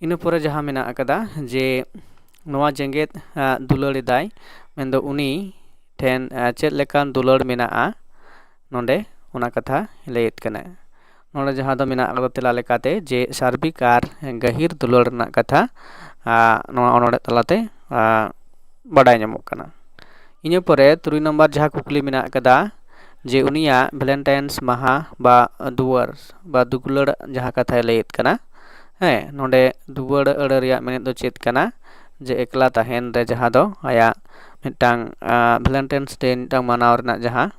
ᱤᱱᱟᱹ ᱯᱚᱨᱮ ᱡᱟᱦᱟᱸ ᱢᱮᱱᱟᱜ ᱟᱠᱟᱫᱟ ᱡᱮ ᱱᱚᱣᱟ ᱡᱮᱜᱮᱛ, ᱟᱸ, ᱫᱩᱞᱟᱹᱲ ᱮᱫᱟᱭ, ᱢᱮᱱᱫᱚ ᱩᱱᱤ ᱴᱷᱮᱱ, ᱟᱸ, ᱪᱮᱫ ᱞᱮᱠᱟᱱ ᱫᱩᱞᱟᱹᱲ ᱢᱮᱱᱟᱜᱼᱟ, ᱱᱚᱰᱮ ᱚᱱᱟ ᱠᱟᱛᱷᱟ ᱞᱟᱹᱭᱮᱫ ᱠᱟᱱᱟᱭ᱾ ᱱᱚᱰᱮ ᱡᱟᱦᱟᱸ ᱫᱚ ᱢᱮᱱᱟᱜ ᱟᱠᱟᱫᱟ ᱛᱮᱞᱟ ᱞᱮᱠᱟᱛᱮ ᱡᱮ ᱥᱟᱨᱵᱤᱠ ᱟᱨ ᱜᱟᱹᱦᱤᱨ ᱫᱩᱞᱟᱹᱲ ᱨᱮᱱᱟᱜ ᱠᱟᱛᱷᱟ, ᱟᱸ, ᱱᱚᱣᱟ ᱚᱱᱚᱬᱦᱮ ᱛᱟᱞᱟᱛᱮ, ᱟᱸ, ᱵᱟᱰᱟᱭ ᱧᱟᱢᱚᱜ ᱠᱟᱱᱟ᱾ ᱤᱱᱟᱹ ᱯᱚᱨᱮ ᱛᱩᱨᱩᱭ ᱱᱚᱢᱵᱚᱨ ᱡᱟᱦᱟᱸ ᱠᱩᱠᱞᱤ ᱢᱮᱱᱟᱜ ᱟᱠᱟᱫᱟ ᱡᱮ ᱩᱱᱤᱭᱟᱜ ᱵᱷᱮᱞᱮᱱᱴᱟᱭᱤᱱᱥ ᱢᱟᱦᱟ ᱵᱟ ᱫᱩᱣᱟᱹᱨ ᱵᱟ ᱫᱩᱜᱩᱞᱟᱹᱲ ᱡᱟᱦᱟᱸ ᱠᱟᱛᱷᱟᱭ ᱞᱟᱹᱭᱮᱫ ᱠᱟᱱᱟ, ᱦᱮᱸ, ᱱᱚᱰᱮ ᱫᱩᱣᱟᱹᱲ ᱟᱹᱲᱟᱹ ᱨᱮᱭᱟᱜ ᱢᱮᱱᱮᱫ ᱫᱚ ᱪᱮᱫ ᱠᱟᱱᱟ? ᱡᱮ ᱮᱠᱞᱟ ᱛᱟᱦᱮᱱ ᱨᱮ ᱡᱟᱦᱟᱸ ᱫᱚ ᱟᱭᱟᱜ ᱢᱤᱫᱴᱟᱝ, ᱟᱸ, ᱵᱷᱮᱞᱮᱱᱴᱟᱭᱤᱱᱥ ᱰᱮ ᱢᱤᱫᱴᱟᱝ ᱢᱟᱱᱟᱣ ᱨᱮᱱᱟᱜ ᱡᱟᱦᱟᱸ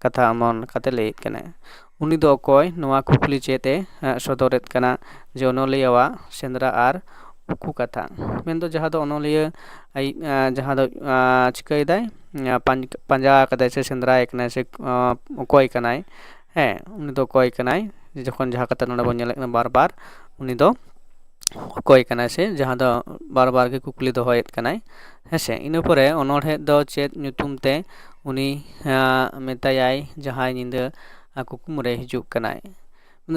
ᱠᱟᱛᱷᱟ ᱚᱢᱚᱱ ᱠᱟᱛᱮ ᱞᱟᱹᱭᱮᱫ ᱠᱟᱱᱟᱭ᱾ ᱩᱱᱤ ᱫᱚ ᱚᱠᱚᱭ? ᱱᱚᱣᱟ ᱠᱩᱠᱞᱤ ᱪᱮᱫ ᱮ, ᱮ, ᱥᱚᱫᱚᱨᱮᱫ ᱠᱟᱱᱟ ᱡᱮ ᱚᱱᱚᱞᱤᱭᱟᱹᱣᱟᱜ ᱥᱮᱸᱫᱽᱨᱟ ᱟᱨ ᱩᱠᱩ ᱠᱟᱛᱷᱟ᱾ ᱢᱮᱱᱫᱚ ᱡᱟᱦᱟᱸ ᱫᱚ ᱚᱱᱚᱞᱤᱭᱟᱹ ᱟᱡ, ᱮ, ᱡᱟᱦᱟᱸ ᱫᱚ, ᱮ, ᱪᱤᱠᱟᱹᱭᱮᱫᱟᱭ? ᱮ, ᱯᱟᱸᱡ-, ᱯᱟᱸᱡᱟ ᱟᱠᱟᱫᱟᱭ ᱥᱮ ᱥᱮᱸᱫᱽᱨᱟᱭᱮ ᱠᱟᱱᱟᱭ ᱥᱮ, ᱮ, ᱚᱠᱚᱭ ᱠᱟᱱᱟᱭ? ᱦᱮᱸ, ᱩᱱᱤ ᱫᱚ ᱚᱠᱚᱭ ᱠᱟᱱᱟᱭ? ᱡᱚᱠᱷᱚᱱ ᱡᱟᱦᱟᱸ ᱠᱟᱛᱷᱟ ᱱᱚᱰᱮ ᱵᱚᱱ ᱧᱮᱞᱮᱫ ᱠᱟᱱᱟ ᱵᱟᱨ ᱵᱟᱨ, ᱩᱱᱤ ᱫᱚ ᱚᱠᱚᱭ ᱠᱟᱱᱟᱭ ᱥᱮ ᱡᱟᱦᱟᱸ ᱫᱚ ᱵᱟᱨ ᱵᱟᱨ ᱜᱮ ᱠᱩᱠᱞᱤ ᱫᱚᱦᱚᱭᱮᱫ ᱠᱟᱱᱟᱭ᱾ ᱦᱮᱸᱥᱮ, ᱤᱱᱟᱹ ᱯᱚᱨᱮ ᱚᱱᱚᱬᱦᱮ ᱫᱚ ᱪᱮᱫ ᱧᱩᱛᱩᱢ ᱛᱮ ᱩᱱᱤ ᱢᱮᱛᱟᱭᱟᱭ ᱡᱟᱦᱟᱸᱭ ᱧᱤᱫᱟᱹ ᱠᱩᱠᱢᱩ ᱨᱮ ᱦᱤᱡᱩᱜ ᱠᱟᱱᱟᱭ?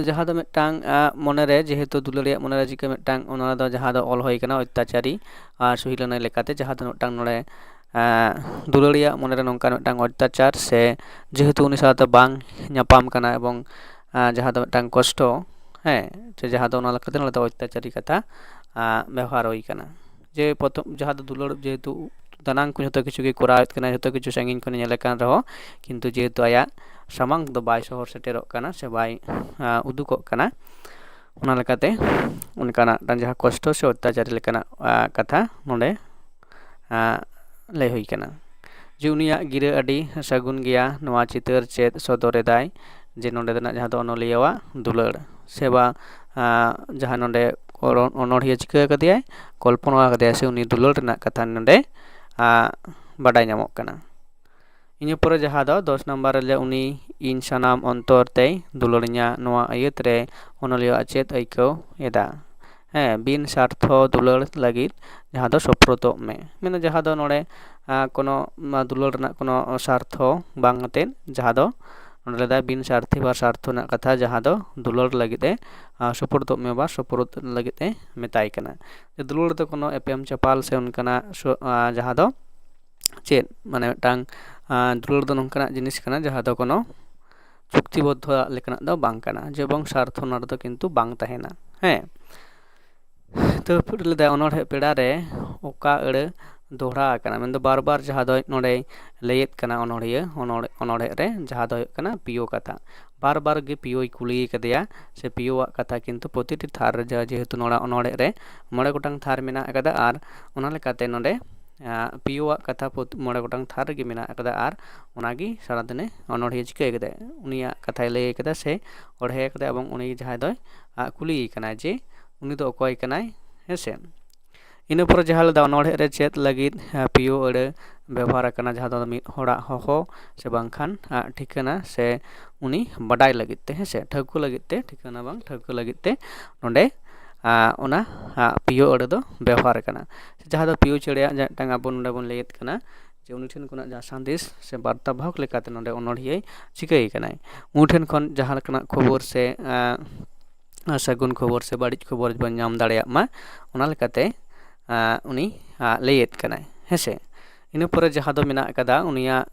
ᱡᱟᱦᱟᱸ ᱫᱚ ᱢᱤᱫᱴᱟᱝ ᱢᱚᱱᱮᱨᱮ, ᱡᱮᱦᱮᱛᱩ ᱫᱩᱞᱟᱹᱲᱤᱭᱟᱜ ᱢᱚᱱᱮᱨᱮ ᱪᱤᱠᱟᱹ ᱢᱤᱫᱴᱟᱝ ᱚᱱᱟ ᱫᱚ ᱡᱟᱦᱟᱸ ᱫᱚ ᱚᱞ ᱦᱩᱭ ᱠᱟᱱᱟ ᱚᱛᱛᱟᱪᱟᱨᱤ ᱟᱨ ᱥᱩᱦᱤ ᱞᱟᱹᱱᱟᱹᱭ ᱞᱮᱠᱟᱛᱮ, ᱡᱟᱦᱟᱸ ᱫᱚ ᱢᱤᱫᱴᱟᱝ ᱱᱚᱰᱮ ᱫᱩᱞᱟᱹᱲᱤᱭᱟᱜ ᱢᱚᱱᱮᱨᱮ ᱱᱚᱝᱠᱟᱱ ᱢᱤᱫᱴᱟᱝ ᱚᱛᱛᱟᱪᱟᱨ ᱥᱮ ᱡᱮᱦᱮᱛᱩ ᱩᱱᱤ ᱥᱟᱶᱛᱮ ᱵᱟᱝ ᱧᱟᱯᱟᱢ ᱠᱟᱱᱟ ᱮᱵᱚᱝ ᱡᱟᱦᱟᱸ ᱫᱚ ᱢᱤᱫᱴᱟᱝ ᱠᱚᱥᱴᱚ, ᱦᱮᱸ, ᱡᱟᱦᱟᱸ ᱫᱚ ᱚᱱᱟ ᱞᱮᱠᱟᱛᱮ ᱱᱚᱰᱮ ᱫᱚ ᱚᱛᱛᱟᱪᱟᱨᱤ ᱠᱟᱛᱷᱟ ᱵᱮᱣᱦᱟᱨ ᱦᱩᱭ ᱠᱟᱱᱟ᱾ ᱡᱮ ᱯᱨᱚᱛᱷᱚᱢ ᱡᱟᱦᱟᱸ ᱫᱚ ᱫᱩᱞᱟᱹᱲ, ᱡᱮᱦᱮᱛᱩ ᱫᱟᱱᱟᱝ ᱠᱚ ᱡᱷᱚᱛᱚ ᱠᱤᱪᱷᱩ ᱜᱮ ᱠᱚᱨᱟᱣᱮᱫ ᱠᱟᱱᱟ, ᱡᱷᱚᱛᱚ ᱠᱤᱪᱷᱩ ᱥᱟᱺᱜᱤᱧ ᱠᱷᱚᱱᱮ ᱧᱮᱞᱮ ᱠᱟᱱ ᱨᱮᱦᱚᱸ, ᱠᱤᱱᱛᱩ ᱡᱮᱦᱮᱛᱩ ᱟᱭᱟᱜ ᱥᱟᱢᱟᱝ ᱫᱚ ᱵᱟᱭ ᱥᱚᱦᱚᱨ ᱥᱮᱴᱮᱨᱚᱜ ᱠᱟᱱᱟ ᱥᱮ ᱵᱟᱭ ᱩᱫᱩᱜᱚᱜ ᱠᱟᱱᱟ, ᱚᱱᱟ ᱞᱮᱠᱟᱛᱮ ᱚᱱᱠᱟᱱᱟᱜ ᱢᱤᱫᱴᱟᱝ ᱡᱟᱦᱟᱸ ᱠᱚᱥᱴᱚ ᱥᱮ ᱚᱛᱛᱟᱪᱟᱨᱤ ᱞᱮᱠᱟᱱᱟᱜ ᱠᱟᱛᱷᱟ ᱱᱚᱰᱮ ᱞᱟᱹᱭ ᱦᱩᱭ ᱠᱟᱱᱟ᱾ ᱡᱮ ᱩᱱᱤᱭᱟᱜ ᱜᱤᱨᱟᱹ ᱟᱹᱰᱤ ᱥᱟᱹᱜᱩᱱ ᱜᱮᱭᱟ, ᱱᱚᱣᱟ ᱪᱤᱛᱟᱹᱨ ᱪᱮᱫ ᱥᱚᱫᱚᱨ ᱮᱫᱟᱭ? ᱡᱮ ᱱᱚᱰᱮ ᱫᱚ ᱱᱟᱜ ᱡᱟᱦᱟᱸ ᱫᱚ ᱚᱱᱚᱞᱤᱭᱟᱹᱣᱟᱜ ᱫᱩᱞᱟᱹᱲ ᱥᱮ ᱵᱟ ᱡᱟᱦᱟᱸ ᱱᱚᱰᱮ ᱚᱱᱚᱬᱦᱤᱭᱟᱹ ᱪᱤᱠᱟᱹ ᱠᱟᱫᱮᱭᱟᱭ, ᱠᱚᱞᱯᱚᱱᱟ ᱠᱟᱫᱮᱭᱟᱭ ᱥᱮ ᱩᱱᱤ ᱫᱩᱞᱟᱹᱲ ᱨᱮᱱᱟᱜ ᱠᱟᱛᱷᱟ ᱱᱚᱰᱮ ᱵᱟᱰᱟᱭ ᱧᱟᱢᱚᱜ ᱠᱟᱱᱟ᱾ ᱤᱱᱟᱹ ᱯᱚᱨᱮ ᱡᱟᱦᱟᱸ ᱫᱚ ᱫᱚᱥ ᱱᱟᱢᱵᱟᱨ ᱨᱮ ᱩᱱᱤ ᱤᱧ ᱥᱟᱱᱟᱢ ᱚᱱᱛᱚᱨ ᱛᱮᱭ ᱫᱩᱞᱟᱹᱲᱤᱧᱟ, ᱱᱚᱣᱟ ᱟᱹᱭᱟᱹᱛ ᱨᱮ ᱚᱱᱚᱞᱤᱭᱟᱹ ᱪᱮᱫ ᱟᱹᱭᱠᱟᱹᱣ ᱮᱫᱟ? ᱦᱮᱸ, ᱵᱤᱱ ᱥᱟᱨᱛᱷᱚ ᱫᱩᱞᱟᱹᱲ ᱞᱟᱹᱜᱤᱫ ᱡᱟᱦᱟᱸ ᱫᱚ ᱥᱳᱯᱨᱳᱫᱚᱜ ᱢᱮ, ᱢᱮᱱᱫᱚ ᱡᱟᱦᱟᱸ ᱫᱚ ᱱᱚᱰᱮ ᱠᱳᱱᱳ ᱫᱩᱞᱟᱹᱲ ᱨᱮᱱᱟᱜ ᱠᱳᱱᱳ ᱥᱟᱨᱛᱷᱚ ᱵᱟᱝ ᱟᱛᱮᱫ, ᱡᱟᱦᱟᱸ ᱫᱚ ᱱᱚᱰᱮ ᱞᱟᱹᱭᱫᱟ ᱵᱤᱱ ᱥᱟᱨᱛᱷᱤ ᱵᱟ ᱥᱟᱨᱛᱷᱚ ᱨᱮᱱᱟᱜ ᱠᱟᱛᱷᱟ, ᱡᱟᱦᱟᱸ ᱫᱚ ᱫᱩᱞᱟᱹᱲ ᱞᱟᱹᱜᱤᱫ ᱮ ᱥᱳᱯᱨᱳᱫᱚᱜ ᱢᱮ ᱵᱟ ᱥᱳᱯᱨᱳᱫ ᱞᱟᱹᱜᱤᱫ ᱮ ᱢᱮᱛᱟᱭ ᱠᱟᱱᱟ᱾ ᱫᱩᱞᱟᱹᱲ ᱫᱚ ᱠᱳᱱᱳ ᱮᱯᱮᱢ ᱪᱟᱯᱟᱞ ᱥᱮ ᱚᱱᱠᱟᱱᱟᱜ ᱡᱟᱦᱟᱸ ᱫᱚ ᱪᱮᱫ ᱢᱟᱱᱮ ᱢᱤᱫᱴᱟᱝ ᱫᱩᱞᱟᱹᱲ ᱫᱚ ᱱᱚᱝᱠᱟᱱᱟᱜ ᱡᱤᱱᱤᱥ ᱠᱟᱱᱟ ᱡᱟᱦᱟᱸ ᱫᱚ ᱠᱳᱱᱳ ᱪᱩᱠᱛᱤᱵᱚᱫᱽᱫᱷᱚ ᱞᱮᱠᱟᱱᱟᱜ ᱫᱚ ᱵᱟᱝ ᱠᱟᱱᱟ, ᱡᱮ ᱵᱚᱝ ᱥᱟᱨᱛᱷᱚ ᱚᱱᱟ ᱨᱮᱫᱚ ᱠᱤᱱᱛᱩ ᱵᱟᱝ ᱛᱟᱦᱮᱱᱟ᱾ ᱦᱮᱸ, ᱛᱟᱹᱯᱩᱫ ᱞᱮᱫᱟᱭ ᱚᱱᱚᱬᱦᱮ ᱯᱮᱲᱟ ᱨᱮ ᱚᱠᱟ ᱟᱹᱲᱟᱹ ᱫᱚᱦᱲᱟ ᱟᱠᱟᱱᱟ, ᱢᱮᱱᱫᱚ ᱵᱟᱨ ᱵᱟᱨ ᱡᱟᱦᱟᱸ ᱫᱚ ᱱᱚᱰᱮ ᱞᱟᱹᱭᱮᱫ ᱠᱟᱱᱟ ᱚᱱᱚᱲᱦᱤᱭᱟᱹ, ᱚᱱᱚᱲ-, ᱚᱱᱚᱲᱦᱮ ᱨᱮ ᱡᱟᱦᱟᱸ ᱫᱚ ᱦᱩᱭᱩᱜ ᱠᱟᱱᱟ ᱯᱤᱭᱳ ᱠᱟᱛᱷᱟ᱾ ᱵᱟᱨ ᱵᱟᱨ ᱜᱮ ᱯᱤᱭᱳᱭ ᱠᱩᱞᱤᱭ ᱠᱟᱫᱮᱭᱟ, ᱥᱮ ᱯᱤᱭᱳᱣᱟᱜ ᱠᱟᱛᱷᱟ ᱠᱤᱱᱛᱩ ᱯᱨᱚᱛᱤᱴᱤ ᱛᱷᱟᱨ ᱨᱮ ᱡᱟ-, ᱡᱮᱦᱮᱛᱩ ᱱᱚᱰᱮ ᱚᱱᱚᱲᱦᱮ ᱨᱮ ᱢᱚᱬᱮ ᱜᱚᱴᱟᱝ ᱛᱷᱟᱨ ᱢᱮᱱᱟᱜ ᱟᱠᱟᱫᱟ, ᱟᱨ ᱚᱱᱟ ᱞᱮᱠᱟᱛᱮ ᱱᱚᱰᱮ, ᱟᱸ, ᱯᱤᱭᱳᱣᱟᱜ ᱠᱟᱛᱷᱟ ᱯᱨᱚᱛ-, ᱢᱚᱬᱮ ᱜᱚᱴᱟᱝ ᱛᱷᱟᱨ ᱨᱮᱜᱮ ᱢᱮᱱᱟᱜ ᱟᱠᱟᱫᱟ, ᱟᱨ ᱚᱱᱟᱜᱮ ᱥᱟᱨᱟᱫᱤᱱᱮ ᱚᱱᱚᱲᱦᱤᱭᱟᱹ ᱪᱤᱠᱟᱹ ᱠᱟᱫᱟᱭ, ᱩᱱᱤᱭᱟᱜ ᱠᱟᱛᱷᱟᱭ ᱞᱟᱹᱭ ᱠᱟᱫᱟ ᱥᱮ ᱚᱬᱦᱮ ᱠᱟᱫᱟᱭ, ᱮᱵᱚᱝ ᱩᱱᱤ ᱡᱟᱦᱟᱸᱭ ᱫᱚᱭ, ᱟᱸ, ᱠᱩᱞᱤᱭᱮ ᱠᱟᱱᱟᱭ ᱡᱮ ᱩᱱᱤ ᱫᱚ ᱚᱠᱚᱭ ᱠᱟᱱᱟᱭ, ᱦᱮᱸ ᱥᱮ᱾ ᱤᱱᱟᱹ ᱯᱚᱨᱮ ᱡᱟᱦᱟᱸ ᱞᱮᱫᱟ ᱚᱱᱚᱬᱦᱮ ᱨᱮ ᱪᱮᱫ ᱞᱟᱹᱜᱤᱫ, ᱦᱮᱸ, ᱯᱤᱭᱳ ᱟᱹᱲᱟᱹ ᱵᱮᱵᱚᱦᱟᱨ ᱟᱠᱟᱱᱟ, ᱡᱟᱦᱟᱸ ᱫᱚ ᱢᱤᱫ ᱦᱚᱲᱟᱜ ᱦᱚᱦᱚ ᱥᱮ ᱵᱟᱝᱠᱷᱟᱱ, ᱟᱸ, ᱴᱷᱤᱠᱟᱹᱱᱟ ᱥᱮ ᱩᱱᱤ ᱵᱟᱰᱟᱭ ᱞᱟᱹᱜᱤᱫ ᱛᱮ, ᱦᱮᱸ ᱥᱮ, ᱴᱷᱟᱹᱣᱠᱟᱹ ᱞᱟᱹᱜᱤᱫ ᱛᱮ, ᱴᱷᱤᱠᱟᱹᱱᱟ ᱵᱟᱝ ᱴᱷᱟᱹᱣᱠᱟᱹ ᱞᱟᱹᱜᱤᱫ ᱛᱮ ᱱᱚᱰᱮ, ᱚᱱᱟ ᱯᱤᱭᱳ ᱟᱹᱲᱟᱹ ᱫᱚ ᱵᱮᱣᱦᱟᱨ ᱠᱟᱱᱟ᱾ ᱡᱟᱦᱟᱸ ᱫᱚ ᱯᱤᱭᱳ ᱪᱮᱬᱮᱭᱟᱜ ᱡᱟᱦᱟᱸ ᱢᱤᱫᱴᱟᱝ ᱟᱵᱚ ᱱᱚᱰᱮ ᱵᱚᱱ ᱞᱟᱹᱭᱮᱫ ᱠᱟᱱᱟ ᱡᱮ ᱩᱱᱤ ᱴᱷᱮᱱ ᱠᱷᱚᱱᱟᱜ ᱡᱟᱦᱟᱸ ᱥᱟᱸᱫᱮᱥ ᱥᱮ ᱵᱟᱨᱛᱟ ᱵᱟᱦᱚᱠ ᱞᱮᱠᱟᱛᱮ ᱱᱚᱰᱮ ᱚᱱᱚᱬᱦᱤᱭᱟᱹᱭ ᱪᱤᱠᱟᱹᱭᱮ ᱠᱟᱱᱟᱭ, ᱩᱱᱤ ᱴᱷᱮᱱ ᱠᱷᱚᱱ ᱡᱟᱦᱟᱸ ᱞᱮᱠᱟᱱᱟᱜ ᱠᱷᱚᱵᱚᱨ ᱥᱮ ᱥᱟᱹᱜᱩᱱ ᱠᱷᱚᱵᱚᱨ ᱥᱮ ᱵᱟᱹᱲᱤᱡ ᱠᱷᱚᱵᱚᱨ ᱵᱚᱱ ᱧᱟᱢ ᱫᱟᱲᱮᱭᱟᱜ ᱢᱟ, ᱚᱱᱟ ᱞᱮᱠᱟᱛᱮ ᱩᱱᱤ ᱞᱟᱹᱭᱮᱫ ᱠᱟᱱᱟᱭ, ᱦᱮᱸᱥᱮ᱾ ᱤᱱᱟᱹ ᱯᱚᱨᱮ ᱡᱟᱦᱟᱸ ᱫᱚ ᱢᱮᱱᱟᱜ ᱟᱠᱟᱫᱟ ᱩᱱᱤᱭᱟᱜ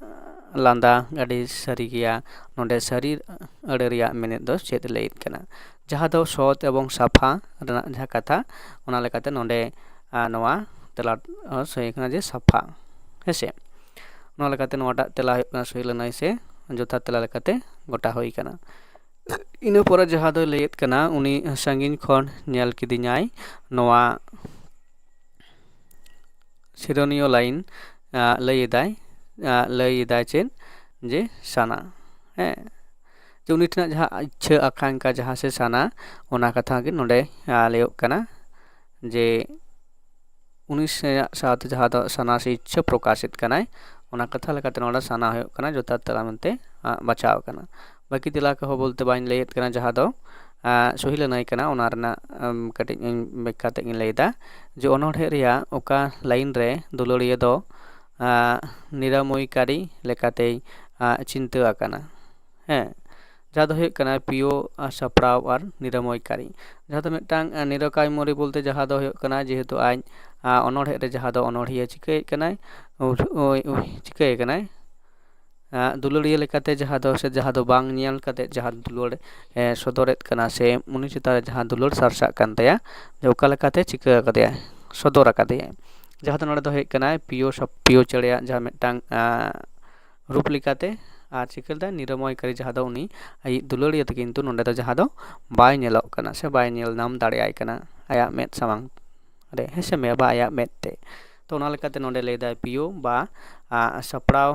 ᱞᱟᱸᱫᱟ ᱟᱹᱰᱤ ᱥᱟᱹᱨᱤ ᱜᱮᱭᱟ᱾ ᱱᱚᱰᱮ ᱥᱟᱹᱨᱤ ᱟᱹᱲᱟᱹ ᱨᱮᱭᱟᱜ ᱢᱮᱱᱮᱫ ᱫᱚ ᱪᱮᱫ ᱞᱟᱹᱭᱮᱫ ᱠᱟᱱᱟ? ᱡᱟᱦᱟᱸ ᱫᱚ ᱥᱚᱛ ᱮᱵᱚᱝ ᱥᱟᱯᱷᱟ ᱨᱮᱱᱟᱜ ᱡᱟᱦᱟᱸ ᱠᱟᱛᱷᱟ, ᱚᱱᱟ ᱞᱮᱠᱟᱛᱮ ᱱᱚᱰᱮ ᱱᱚᱣᱟ ᱛᱮᱞᱟ ᱥᱳᱭ ᱠᱟᱱᱟ ᱡᱮ ᱥᱟᱯᱷᱟ, ᱦᱮᱸᱥᱮ᱾ ᱱᱚᱣᱟ ᱞᱮᱠᱟᱛᱮ ᱱᱚᱣᱟᱴᱟᱜ ᱛᱮᱞᱟ ᱦᱩᱭᱩᱜ ᱠᱟᱱᱟ ᱥᱳᱭ ᱞᱟᱹᱱᱟᱹᱭ ᱥᱮ ᱡᱚᱛᱷᱟᱛ ᱛᱮᱞᱟ ᱞᱮᱠᱟᱛᱮ ᱜᱚᱴᱟ ᱦᱩᱭ ᱠᱟᱱᱟ᱾ ᱤᱱᱟᱹ ᱯᱚᱨᱮ ᱡᱟᱦᱟᱸ ᱫᱚᱭ ᱞᱟᱹᱭᱮᱫ ᱠᱟᱱᱟ, ᱩᱱᱤ ᱥᱟᱺᱜᱤᱧ ᱠᱷᱚᱱ ᱧᱮᱞ ᱠᱤᱫᱤᱧᱟᱭ, ᱱᱚᱣᱟ ᱥᱤᱨᱚᱱᱤᱭᱚ ᱞᱟᱭᱤᱱ ᱞᱟᱹᱭ ᱮᱫᱟᱭ, ᱞᱟᱹᱭ ᱮᱫᱟᱭ ᱪᱮᱫ? ᱡᱮ ᱥᱟᱱᱟ, ᱦᱮᱸ, ᱡᱮ ᱩᱱᱤ ᱴᱷᱮᱱᱟᱜ ᱡᱟᱦᱟᱸ ᱤᱪᱪᱷᱟᱹ ᱟᱠᱟᱝᱠᱷᱟ ᱡᱟᱦᱟᱸ ᱥᱮ ᱥᱟᱱᱟ, ᱚᱱᱟ ᱠᱟᱛᱷᱟ ᱜᱮ ᱱᱚᱰᱮ ᱞᱟᱹᱭᱚᱜ ᱠᱟᱱᱟ ᱡᱮ ᱩᱱᱤ ᱥᱟᱶᱛᱮ ᱡᱟᱦᱟᱸ ᱫᱚ ᱥᱟᱱᱟ ᱥᱮ ᱤᱪᱪᱷᱟᱹ ᱯᱨᱚᱠᱟᱥᱮᱫ ᱠᱟᱱᱟᱭ, ᱚᱱᱟ ᱠᱟᱛᱷᱟ ᱞᱮᱠᱟᱛᱮ ᱱᱚᱰᱮ ᱥᱟᱱᱟ ᱦᱩᱭᱩᱜ ᱠᱟᱱᱟ ᱡᱚᱛᱷᱟᱛ ᱛᱮᱞᱟ ᱢᱮᱱᱛᱮ ᱵᱟᱪᱷᱟᱣ ᱠᱟᱱᱟ᱾ ᱵᱟᱹᱠᱤ ᱛᱮᱞᱟ ᱠᱚᱦᱚᱸ ᱵᱚᱞᱛᱮ ᱵᱟᱹᱧ ᱞᱟᱹᱭᱮᱫ ᱠᱟᱱᱟ, ᱡᱟᱦᱟᱸ ᱫᱚ ᱥᱩᱦᱤ ᱞᱟᱹᱱᱟᱹᱭ ᱠᱟᱱᱟ, ᱚᱱᱟ ᱨᱮᱱᱟᱜ ᱠᱟᱹᱴᱤᱡ ᱤᱧ ᱵᱮᱠᱠᱷᱟ ᱛᱮᱫ ᱤᱧ ᱞᱟᱹᱭᱮᱫᱟ ᱡᱮ ᱚᱱᱚᱬᱦᱮ ᱨᱮᱭᱟᱜ ᱚᱠᱟ ᱞᱟᱭᱤᱱ ᱨᱮ ᱫᱩᱞᱟᱹᱲᱤᱭᱟᱹ ᱫᱚ ᱱᱤᱨᱟᱢᱚᱭᱠᱟᱨᱤ ᱞᱮᱠᱟᱛᱮᱭ ᱪᱤᱱᱛᱟᱹ ᱟᱠᱟᱱᱟ, ᱦᱮᱸ, ᱡᱟᱦᱟᱸ ᱫᱚ ᱦᱩᱭᱩᱜ ᱠᱟᱱᱟ ᱯᱤᱭᱳ ᱥᱟᱯᱲᱟᱣ ᱟᱨ ᱱᱤᱨᱟᱢᱚᱭᱠᱟᱨᱤ᱾ ᱡᱟᱦᱟᱸ ᱫᱚ ᱢᱤᱫᱴᱟᱝ ᱱᱤᱨᱟᱠᱟᱭᱢᱚᱨᱤ ᱵᱚᱞᱛᱮ ᱡᱟᱦᱟᱸ ᱫᱚ ᱦᱩᱭᱩᱜ ᱠᱟᱱᱟ ᱡᱮᱦᱮᱛᱩ ᱟᱡ ᱚᱱᱚᱬᱦᱮ ᱨᱮ ᱡᱟᱦᱟᱸ ᱫᱚ ᱚᱱᱚᱬᱦᱤᱭᱟᱹ ᱪᱤᱠᱟᱹᱭᱮᱫ ᱠᱟᱱᱟᱭ, ᱪᱤᱠᱟᱹᱭᱮ ᱠᱟᱱᱟᱭ, ᱫᱩᱞᱟᱹᱲᱤᱭᱟᱹ ᱞᱮᱠᱟᱛᱮ ᱡᱟᱦᱟᱸ ᱫᱚ ᱥᱮ ᱡᱟᱦᱟᱸ ᱫᱚ ᱵᱟᱝ ᱧᱮᱞ ᱠᱟᱛᱮ ᱡᱟᱦᱟᱸ ᱫᱩᱞᱟᱹᱲ ᱥᱚᱫᱚᱨᱮᱫ ᱠᱟᱱᱟ ᱥᱮ ᱩᱱᱤ ᱪᱮᱛᱟᱱ ᱨᱮ ᱡᱟᱦᱟᱸ ᱫᱩᱞᱟᱹᱲ ᱥᱟᱨᱥᱟᱜ ᱠᱟᱱ ᱛᱟᱭᱟ, ᱡᱮ ᱚᱠᱟ ᱞᱮᱠᱟᱛᱮ ᱪᱤᱠᱟᱹ ᱟᱠᱟᱫᱮᱭᱟᱭ, ᱥᱚᱫᱚᱨ ᱟᱠᱟᱫᱮᱭᱟᱭ᱾ ᱡᱟᱦᱟᱸ ᱫᱚ ᱱᱚᱰᱮ ᱫᱚ ᱦᱩᱭᱩᱜ ᱠᱟᱱᱟ ᱯᱤᱭᱳ ᱥᱟᱯ-, ᱯᱤᱭᱳ ᱪᱮᱬᱮᱭᱟᱜ ᱡᱟᱦᱟᱸ ᱢᱤᱫᱴᱟᱝ ᱨᱩᱯ ᱞᱮᱠᱟᱛᱮ, ᱟᱨ ᱪᱤᱠᱟᱹ ᱞᱮᱫᱟᱭ ᱱᱤᱨᱟᱢᱚᱭᱠᱟᱨᱤ, ᱡᱟᱦᱟᱸ ᱫᱚ ᱩᱱᱤ ᱟᱡᱤᱡ ᱫᱩᱞᱟᱹᱲᱤᱭᱟᱹ ᱫᱚ ᱠᱤᱱᱛᱩ ᱱᱚᱰᱮ ᱫᱚ ᱡᱟᱦᱟᱸ ᱫᱚ ᱵᱟᱭ ᱧᱮᱞᱚᱜ ᱠᱟᱱᱟ ᱥᱮ ᱵᱟᱭ ᱧᱮᱞ ᱧᱟᱢ ᱫᱟᱲᱮᱭᱟᱭ ᱠᱟᱱᱟ ᱟᱭᱟᱜ ᱢᱮᱫ ᱥᱟᱢᱟᱝ ᱨᱮ, ᱦᱮᱸ ᱥᱮ, ᱢᱮ ᱵᱟ ᱟᱭᱟᱜ ᱢᱮᱫ ᱛᱮ᱾ ᱛᱚ ᱚᱱᱟ ᱞᱮᱠᱟᱛᱮ ᱱᱚᱰᱮ ᱞᱟᱹᱭᱫᱟᱭ ᱯᱤᱭᱳ ᱵᱟ ᱥᱟᱯᱲᱟᱣ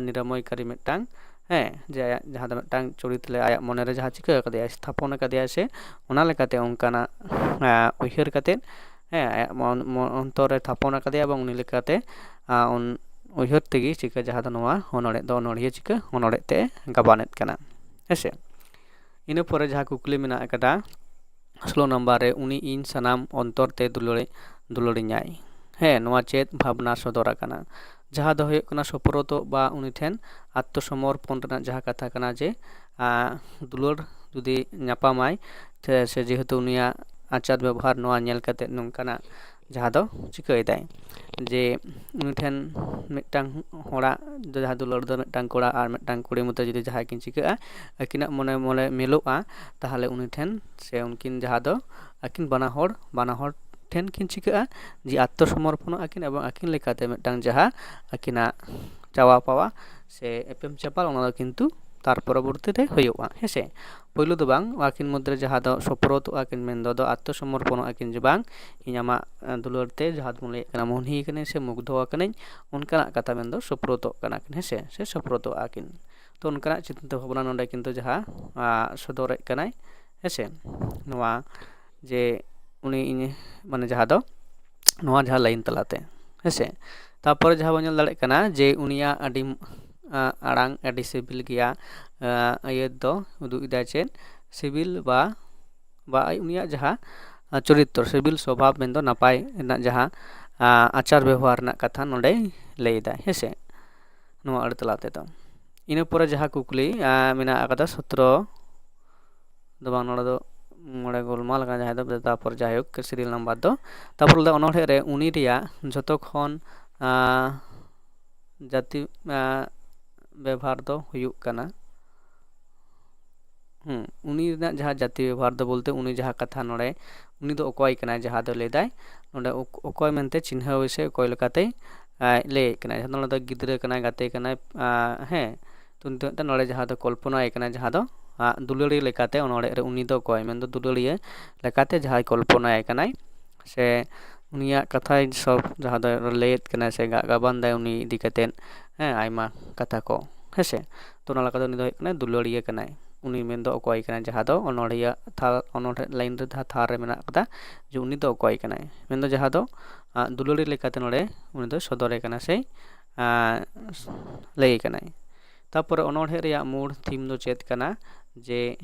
ᱱᱤᱨᱟᱢᱚᱭᱠᱟᱨᱤ ᱢᱤᱫᱴᱟᱝ, ᱦᱮᱸ, ᱡᱮ ᱟᱭᱟᱜ ᱡᱟᱦᱟᱸ ᱫᱚ ᱢᱤᱫᱴᱟᱝ ᱪᱚᱨᱤᱛ ᱞᱮ ᱟᱭᱟᱜ ᱢᱚᱱᱮᱨᱮ ᱡᱟᱦᱟᱸ ᱪᱤᱠᱟᱹ ᱟᱠᱟᱫᱮᱭᱟᱭ, ᱛᱷᱟᱯᱚᱱ ᱟᱠᱟᱫᱮᱭᱟᱭ ᱥᱮ, ᱚᱱᱟ ᱞᱮᱠᱟᱛᱮ ᱚᱱᱠᱟᱱᱟᱜ ᱩᱭᱦᱟᱹᱨ ᱠᱟᱛᱮᱫ, ᱦᱮᱸ, ᱟᱭᱟᱜ ᱚᱱᱛᱚᱨ ᱨᱮ ᱛᱷᱟᱯᱚᱱ ᱟᱠᱟᱫᱮᱭᱟ ᱮᱵᱚᱝ ᱩᱱᱤ ᱞᱮᱠᱟᱛᱮ ᱩᱭᱦᱟᱹᱨ ᱛᱮᱜᱮ ᱪᱤᱠᱟᱹ ᱡᱟᱦᱟᱸ ᱫᱚ ᱱᱚᱣᱟ ᱚᱱᱚᱲᱦᱮ ᱫᱚ ᱚᱱᱚᱲᱦᱤᱭᱟᱹ ᱪᱤᱠᱟᱹ ᱚᱱᱚᱲᱦᱮ ᱛᱮ ᱜᱟᱵᱟᱱᱮᱫ ᱠᱟᱱᱟ, ᱦᱮᱸᱥᱮ᱾ ᱤᱱᱟᱹ ᱯᱚᱨᱮ ᱡᱟᱦᱟᱸ ᱠᱩᱠᱞᱤ ᱢᱮᱱᱟᱜ ᱟᱠᱟᱫᱟ, ᱥᱳᱞᱳ ᱱᱟᱢᱵᱟᱨ ᱨᱮ ᱩᱱᱤ ᱤᱧ ᱥᱟᱱᱟᱢ ᱚᱱᱛᱚᱨ ᱛᱮ ᱫᱩᱞᱟᱹᱲᱮ ᱫᱩᱞᱟᱹᱲᱤᱧᱟᱭ᱾ ᱦᱮᱸ, ᱱᱚᱣᱟ ᱪᱮᱫ ᱵᱷᱟᱵᱽᱱᱟ ᱥᱚᱫᱚᱨ ᱟᱠᱟᱱᱟ? ᱡᱟᱦᱟᱸ ᱫᱚ ᱦᱩᱭᱩᱜ ᱠᱟᱱᱟ ᱥᱳᱯᱨᱳᱛᱚᱜ ᱵᱟ ᱩᱱᱤ ᱴᱷᱮᱱ ᱟᱛᱢᱚᱥᱚᱢᱚᱨᱯᱚᱱ ᱨᱮᱱᱟᱜ ᱡᱟᱦᱟᱸ ᱠᱟᱛᱷᱟ ᱠᱟᱱᱟ, ᱡᱮ ᱟᱸ, ᱫᱩᱞᱟᱹᱲ ᱡᱩᱫᱤ ᱧᱟᱯᱟᱢᱟᱭ ᱥᱮ, ᱥᱮ ᱡᱮᱦᱮᱛᱩ ᱩᱱᱤᱭᱟᱜ ᱟᱪᱟᱨ ᱵᱮᱵᱚᱦᱟᱨ ᱱᱚᱣᱟ ᱧᱮᱞ ᱠᱟᱛᱮ ᱱᱚᱝᱠᱟᱱᱟᱜ ᱡᱟᱦᱟᱸ ᱫᱚ ᱪᱤᱠᱟᱹᱭᱮᱫᱟᱭ, ᱡᱮ ᱩᱱᱤ ᱴᱷᱮᱱ ᱢᱤᱫᱴᱟᱝ ᱦᱚᱲᱟᱜ ᱫᱚ ᱡᱟᱦᱟᱸ ᱫᱩᱞᱟᱹᱲ ᱫᱚ ᱢᱤᱫᱴᱟᱝ ᱠᱚᱲᱟ ᱟᱨ ᱢᱤᱫᱴᱟᱝ ᱠᱩᱲᱤ ᱢᱚᱫᱽᱫᱷᱮ ᱡᱩᱫᱤ ᱡᱟᱦᱟᱸᱭ ᱠᱤᱱ ᱪᱤᱠᱟᱹᱜᱼᱟ, ᱟᱹᱠᱤᱱᱟᱜ ᱢᱚᱱᱮ ᱢᱚᱱᱮ ᱢᱤᱞᱚᱜᱼᱟ, ᱛᱟᱦᱚᱞᱮ ᱩᱱᱤ ᱴᱷᱮᱱ ᱥᱮ ᱩᱱᱠᱤᱱ ᱡᱟᱦᱟᱸ ᱫᱚ ᱟᱹᱠᱤᱱ ᱵᱟᱱᱟ ᱦᱚᱲ, ᱵᱟᱱᱟ ᱦᱚᱲ ᱴᱷᱮᱱ ᱠᱤᱱ ᱪᱤᱠᱟᱹᱜᱼᱟ, ᱡᱮ ᱟᱛᱢᱚᱥᱚᱢᱚᱨᱯᱚᱱᱚᱜ ᱟᱹᱠᱤᱱ ᱮᱵᱚᱝ ᱟᱹᱠᱤᱱ ᱞᱮᱠᱟᱛᱮ ᱢᱤᱫᱴᱟᱝ ᱡᱟᱦᱟᱸ ᱟᱹᱠᱤᱱᱟᱜ ᱪᱟᱣᱟ ᱯᱟᱣᱟ ᱥᱮ ᱮᱯᱮᱢ ᱪᱟᱯᱟᱞ, ᱚᱱᱟ ᱫᱚ ᱠᱤᱱᱛᱩ ᱛᱟᱨ ᱯᱚᱨᱚᱵᱚᱨᱛᱤ ᱨᱮ ᱦᱩᱭᱩᱜᱼᱟ᱾ ᱦᱮᱸᱥᱮ, ᱯᱳᱭᱞᱳ ᱫᱚ ᱵᱟᱝ, ᱟᱹᱠᱤᱱ ᱢᱚᱫᱽᱫᱷᱮ ᱨᱮ ᱡᱟᱦᱟᱸ ᱫᱚ ᱥᱳᱯᱨᱳᱛᱚᱜᱼᱟ ᱠᱤᱱ, ᱢᱮᱱᱫᱚ ᱫᱚ ᱟᱛᱢᱚᱥᱚᱢᱚᱨᱯᱚᱱᱚᱜᱼᱟ ᱠᱤᱱ, ᱡᱮ ᱵᱟᱝ, ᱤᱧ ᱟᱢᱟᱜ ᱫᱩᱞᱟᱹᱲ ᱛᱮ ᱡᱟᱦᱟᱸ ᱫᱚᱵᱚᱱ ᱞᱟᱹᱭᱮᱫ ᱠᱟᱱᱟ ᱢᱩᱦᱱᱤ ᱠᱟᱹᱱᱟᱹᱧ ᱥᱮ ᱢᱩᱜᱽᱫᱷᱚ ᱟᱠᱟᱱᱟᱹᱧ, ᱚᱱᱠᱟᱱᱟᱜ ᱠᱟᱛᱷᱟ ᱢᱮᱱᱫᱚ ᱥᱳᱯᱨᱳᱛᱚᱜ ᱠᱟᱱᱟ ᱠᱤᱱ, ᱦᱮᱸᱥᱮ, ᱥᱮ ᱥᱳᱯᱨᱳᱛᱚᱜᱼᱟ ᱠᱤᱱ᱾ ᱛᱚ ᱚᱱᱠᱟᱱᱟᱜ ᱪᱤᱱᱛᱟᱹ ᱵᱷᱟᱵᱽᱱᱟ ᱱᱚᱰᱮ ᱠᱤᱱᱛᱩ ᱡᱟᱦᱟᱸ ᱟᱸ, ᱥᱚᱫᱚᱨᱮᱫ ᱠᱟᱱᱟᱭ, ᱦᱮᱸᱥᱮ, ᱱᱚᱣᱟ ᱡᱮ ᱩᱱᱤ ᱤᱧ ᱢᱟᱱᱮ ᱡᱟᱦᱟᱸ ᱫᱚ ᱱᱚᱣᱟ ᱡᱟᱦᱟᱸ ᱞᱟᱭᱤᱱ ᱛᱟᱞᱟᱛᱮ, ᱦᱮᱸᱥᱮ᱾ ᱛᱟᱨᱯᱚᱨᱮ ᱡᱟᱦᱟᱸ ᱵᱚᱱ ᱧᱮᱞ ᱫᱟᱲᱮᱭᱟᱜ ᱠᱟᱱᱟ ᱡᱮ ᱩᱱᱤᱭᱟᱜ ᱟᱹᱰᱤ ᱟᱸ, ᱟᱲᱟᱝ ᱟᱹᱰᱤ ᱥᱤᱵᱤᱞ ᱜᱮᱭᱟ, ᱟᱸ, ᱤᱭᱟᱹ ᱫᱚ ᱩᱫᱩᱜ ᱮᱫᱟᱭ ᱪᱮᱫ? ᱥᱤᱵᱤᱞ ᱵᱟ ᱵᱟ ᱩᱱᱤᱭᱟᱜ ᱡᱟᱦᱟᱸ ᱟᱸ, ᱪᱚᱨᱤᱛᱨᱚ, ᱥᱤᱵᱤᱞ ᱥᱚᱵᱷᱟᱵ ᱢᱮᱱᱫᱚ ᱱᱟᱯᱟᱭ ᱨᱮᱱᱟᱜ ᱡᱟᱦᱟᱸ ᱟᱸ, ᱟᱪᱟᱨ ᱵᱮᱵᱚᱦᱟᱨ ᱨᱮᱱᱟᱜ ᱠᱟᱛᱷᱟ ᱱᱚᱰᱮᱭ ᱞᱟᱹᱭ ᱮᱫᱟᱭ, ᱦᱮᱸᱥᱮ, ᱱᱚᱣᱟ ᱟᱹᱲᱟᱹ ᱛᱟᱞᱟ ᱛᱮᱫᱚ᱾ ᱤᱱᱟᱹ ᱯᱚᱨᱮ ᱡᱟᱦᱟᱸ ᱠᱩᱠᱞᱤ ᱟᱸ, ᱢᱮᱱᱟᱜ ᱟᱠᱟᱫᱟ ᱥᱚᱛᱨᱚ ᱫᱚ ᱵᱟᱝ, ᱱᱚᱰᱮ ᱫᱚ ᱢᱚᱬᱮ ᱜᱳᱞᱢᱟᱞ ᱟᱠᱟᱱᱟ, ᱡᱟᱦᱟᱸᱭ ᱫᱚ ᱛᱟᱨᱯᱚᱨ ᱡᱟᱭᱦᱳᱠ ᱥᱤᱨᱤᱭᱟᱞ ᱱᱟᱢᱵᱟᱨ ᱫᱚ, ᱛᱟᱨᱯᱚᱨ ᱞᱟᱹᱭ ᱫᱟ ᱚᱱᱚᱬᱦᱮ ᱨᱮ ᱩᱱᱤ ᱨᱮᱭᱟᱜ ᱡᱷᱚᱛᱚ ᱠᱷᱚᱱ ᱟᱸ, ᱡᱟᱹᱛᱤ ᱟᱸ, ᱵᱮᱵᱷᱟᱨ ᱫᱚ ᱦᱩᱭᱩᱜ ᱠᱟᱱᱟ᱾ ᱦᱩᱸ, ᱩᱱᱤ ᱨᱮᱱᱟᱜ ᱡᱟᱦᱟᱸ ᱡᱟᱹᱛᱤ ᱵᱮᱵᱷᱟᱨ ᱫᱚ ᱵᱚᱞᱛᱮ ᱩᱱᱤ ᱡᱟᱦᱟᱸ ᱠᱟᱛᱷᱟ ᱱᱚᱰᱮ, ᱩᱱᱤ ᱫᱚ ᱚᱠᱚᱭ ᱠᱟᱱᱟᱭ ᱡᱟᱦᱟᱸ ᱫᱚ ᱞᱟᱹᱭᱫᱟᱭ, ᱱᱚᱰᱮ ᱚᱠ-, ᱚᱠᱚᱭ ᱢᱮᱱᱛᱮ ᱪᱤᱱᱦᱟᱹᱣ ᱥᱮ ᱚᱠᱚᱭ ᱞᱮᱠᱟᱛᱮᱭ, ᱟᱸ, ᱞᱟᱹᱭᱮᱫ ᱠᱟᱱᱟᱭ᱾ ᱡᱟᱦᱟᱸ ᱫᱚ ᱱᱚᱰᱮ ᱜᱤᱫᱽᱨᱟᱹ ᱠᱟᱱᱟᱭ, ᱜᱟᱛᱮ ᱠᱟᱱᱟᱭ, ᱟᱸ, ᱦᱮᱸ, ᱛᱚ ᱱᱤᱛᱚᱜ ᱢᱤᱫᱴᱟᱝ ᱱᱚᱰᱮ ᱡᱟᱦᱟᱸ ᱫᱚ ᱠᱚᱞᱯᱚᱱᱟᱭ ᱠᱟᱱᱟ, ᱡᱟᱦᱟᱸ ᱫᱚ, ᱟᱸ, ᱫᱩᱞᱟᱹᱲᱤᱭᱟᱹ ᱞᱮᱠᱟᱛᱮ ᱚᱱᱚᱲᱦᱮ ᱨᱮ ᱩᱱᱤ ᱫᱚ ᱚᱠᱚᱭ, ᱢᱮᱱᱫᱚ ᱫᱩᱞᱟᱹᱲᱤᱭᱟᱹ ᱞᱮᱠᱟᱛᱮ ᱡᱟᱦᱟᱸᱭ ᱠᱚᱞᱯᱚᱱᱟᱭ ᱠᱟᱱᱟᱭ, ᱥᱮ ᱩᱱᱤᱭᱟᱜ ᱠᱟᱛᱷᱟᱭ ᱥᱚᱵ ᱡᱟᱦᱟᱸ ᱫᱚᱭ ᱞᱟᱹᱭᱮᱫ ᱠᱟᱱᱟᱭ ᱥᱮ ᱜᱟ-, ᱜᱟᱵᱟᱱ ᱫᱟᱭ ᱩᱱᱤ ᱤᱫᱤ ᱠᱟᱛᱮᱫ, ᱦᱮᱸ, ᱟᱭᱢᱟ ᱠᱟᱛᱷᱟ ᱠᱚ, ᱦᱮᱸᱥᱮ᱾ ᱛᱚ ᱚᱱᱟ ᱞᱮᱠᱟᱛᱮ ᱩᱱᱤ ᱫᱚ ᱦᱩᱭᱩᱜ ᱠᱟᱱᱟᱭ ᱫᱩᱞᱟᱹᱲᱤᱭᱟᱹ ᱠᱟᱱᱟᱭ᱾ ᱩᱱᱤ ᱢᱮᱱᱫᱚ ᱚᱠᱚᱭ ᱠᱟᱱᱟᱭ, ᱡᱟᱦᱟᱸ ᱫᱚ ᱚᱱᱚᱲᱦᱤᱭᱟᱹ ᱛᱷᱟᱨ, ᱚᱱᱚᱲᱦᱮ ᱞᱟᱭᱤᱱ ᱨᱮ ᱡᱟᱦᱟᱸ ᱛᱷᱟᱨ ᱨᱮ ᱢᱮᱱᱟᱜ ᱠᱟᱫᱟ, ᱡᱮ ᱩᱱᱤ ᱫᱚ ᱚᱠᱚᱭ ᱠᱟᱱᱟᱭ, ᱢᱮᱱᱫᱚ ᱡᱟᱦᱟᱸ ᱫᱚ, ᱟᱸ, ᱫᱩᱞᱟᱹᱲᱤᱭᱟᱹ ᱞᱮᱠᱟᱛᱮ ᱱᱚᱰᱮ ᱩᱱᱤ ᱫᱚ ᱥᱚᱫᱚᱨᱮ ᱠᱟᱱᱟ ᱥᱮ, ᱟᱸ, ᱞᱟᱹᱭᱮ ᱠᱟᱱᱟᱭ᱾ ᱛᱟᱯᱚᱨᱮ ᱚᱱᱚᱲᱦᱮ ᱨᱮᱭᱟᱜ ᱢᱩᱲ ᱛᱷᱤᱢ ᱫᱚ ᱪᱮᱫ ᱠᱟᱱᱟ? ᱡᱮ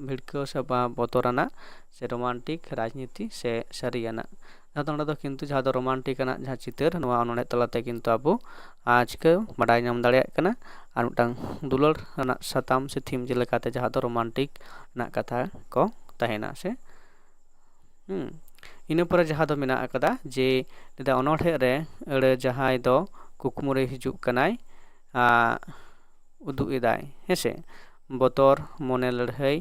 ᱵᱷᱤᱲᱠᱟᱹᱣ ᱥᱮ ᱵᱚᱛᱚᱨᱟᱱᱟᱜ ᱥᱮ ᱨᱳᱢᱟᱱᱴᱤᱠ, ᱨᱟᱡᱽᱱᱤᱛᱤ ᱥᱮ ᱥᱟᱹᱨᱤᱭᱟᱱᱟᱜ᱾ ᱡᱟᱦᱟᱸ ᱫᱚ ᱱᱚᱰᱮ ᱫᱚ ᱠᱤᱱᱛᱩ ᱡᱟᱦᱟᱸ ᱫᱚ ᱨᱳᱢᱟᱱᱴᱤᱠ ᱟᱱᱟᱜ ᱡᱟᱦᱟᱸ ᱪᱤᱛᱟᱹᱨ, ᱱᱚᱣᱟ ᱚᱱᱚᱬᱦᱮ ᱛᱟᱞᱟᱛᱮ ᱠᱤᱱᱛᱩ ᱟᱵᱚ ᱪᱤᱠᱟᱹ ᱵᱟᱰᱟᱭ ᱧᱟᱢ ᱫᱟᱲᱮᱭᱟᱜ ᱠᱟᱱᱟ᱾ ᱟᱨ ᱢᱤᱫᱴᱟᱝ ᱫᱩᱞᱟᱹᱲ ᱨᱮᱱᱟᱜ ᱥᱟᱛᱟᱢ ᱥᱮ ᱛᱷᱤᱢ ᱡᱮᱞᱮᱠᱟᱛᱮ ᱡᱟᱦᱟᱸ ᱫᱚ ᱨᱳᱢᱟᱱᱴᱤᱠ ᱨᱮᱱᱟᱜ ᱠᱟᱛᱷᱟ ᱠᱚ ᱛᱟᱦᱮᱱᱟ ᱥᱮ᱾ ᱦᱩᱸ᱾ ᱤᱱᱟᱹ ᱯᱚᱨᱮ ᱡᱟᱦᱟᱸ ᱫᱚ ᱢᱮᱱᱟᱜ ᱟᱠᱟᱫᱟ ᱡᱮ ᱞᱟᱹᱭᱫᱟ ᱚᱱᱚᱬᱦᱮ ᱨᱮ ᱟᱹᱲᱟᱹ ᱡᱟᱦᱟᱸᱭ ᱫᱚ ᱠᱩᱠᱢᱩ ᱨᱮ ᱦᱤᱡᱩᱜ ᱠᱟᱱᱟᱭ, ᱟᱸ, ᱩᱫᱩᱜ ᱮᱫᱟᱭ, ᱦᱮᱸᱥᱮ? ᱵᱚᱛᱚᱨ, ᱢᱚᱱᱮ ᱞᱟᱹᱲᱦᱟᱹᱭ,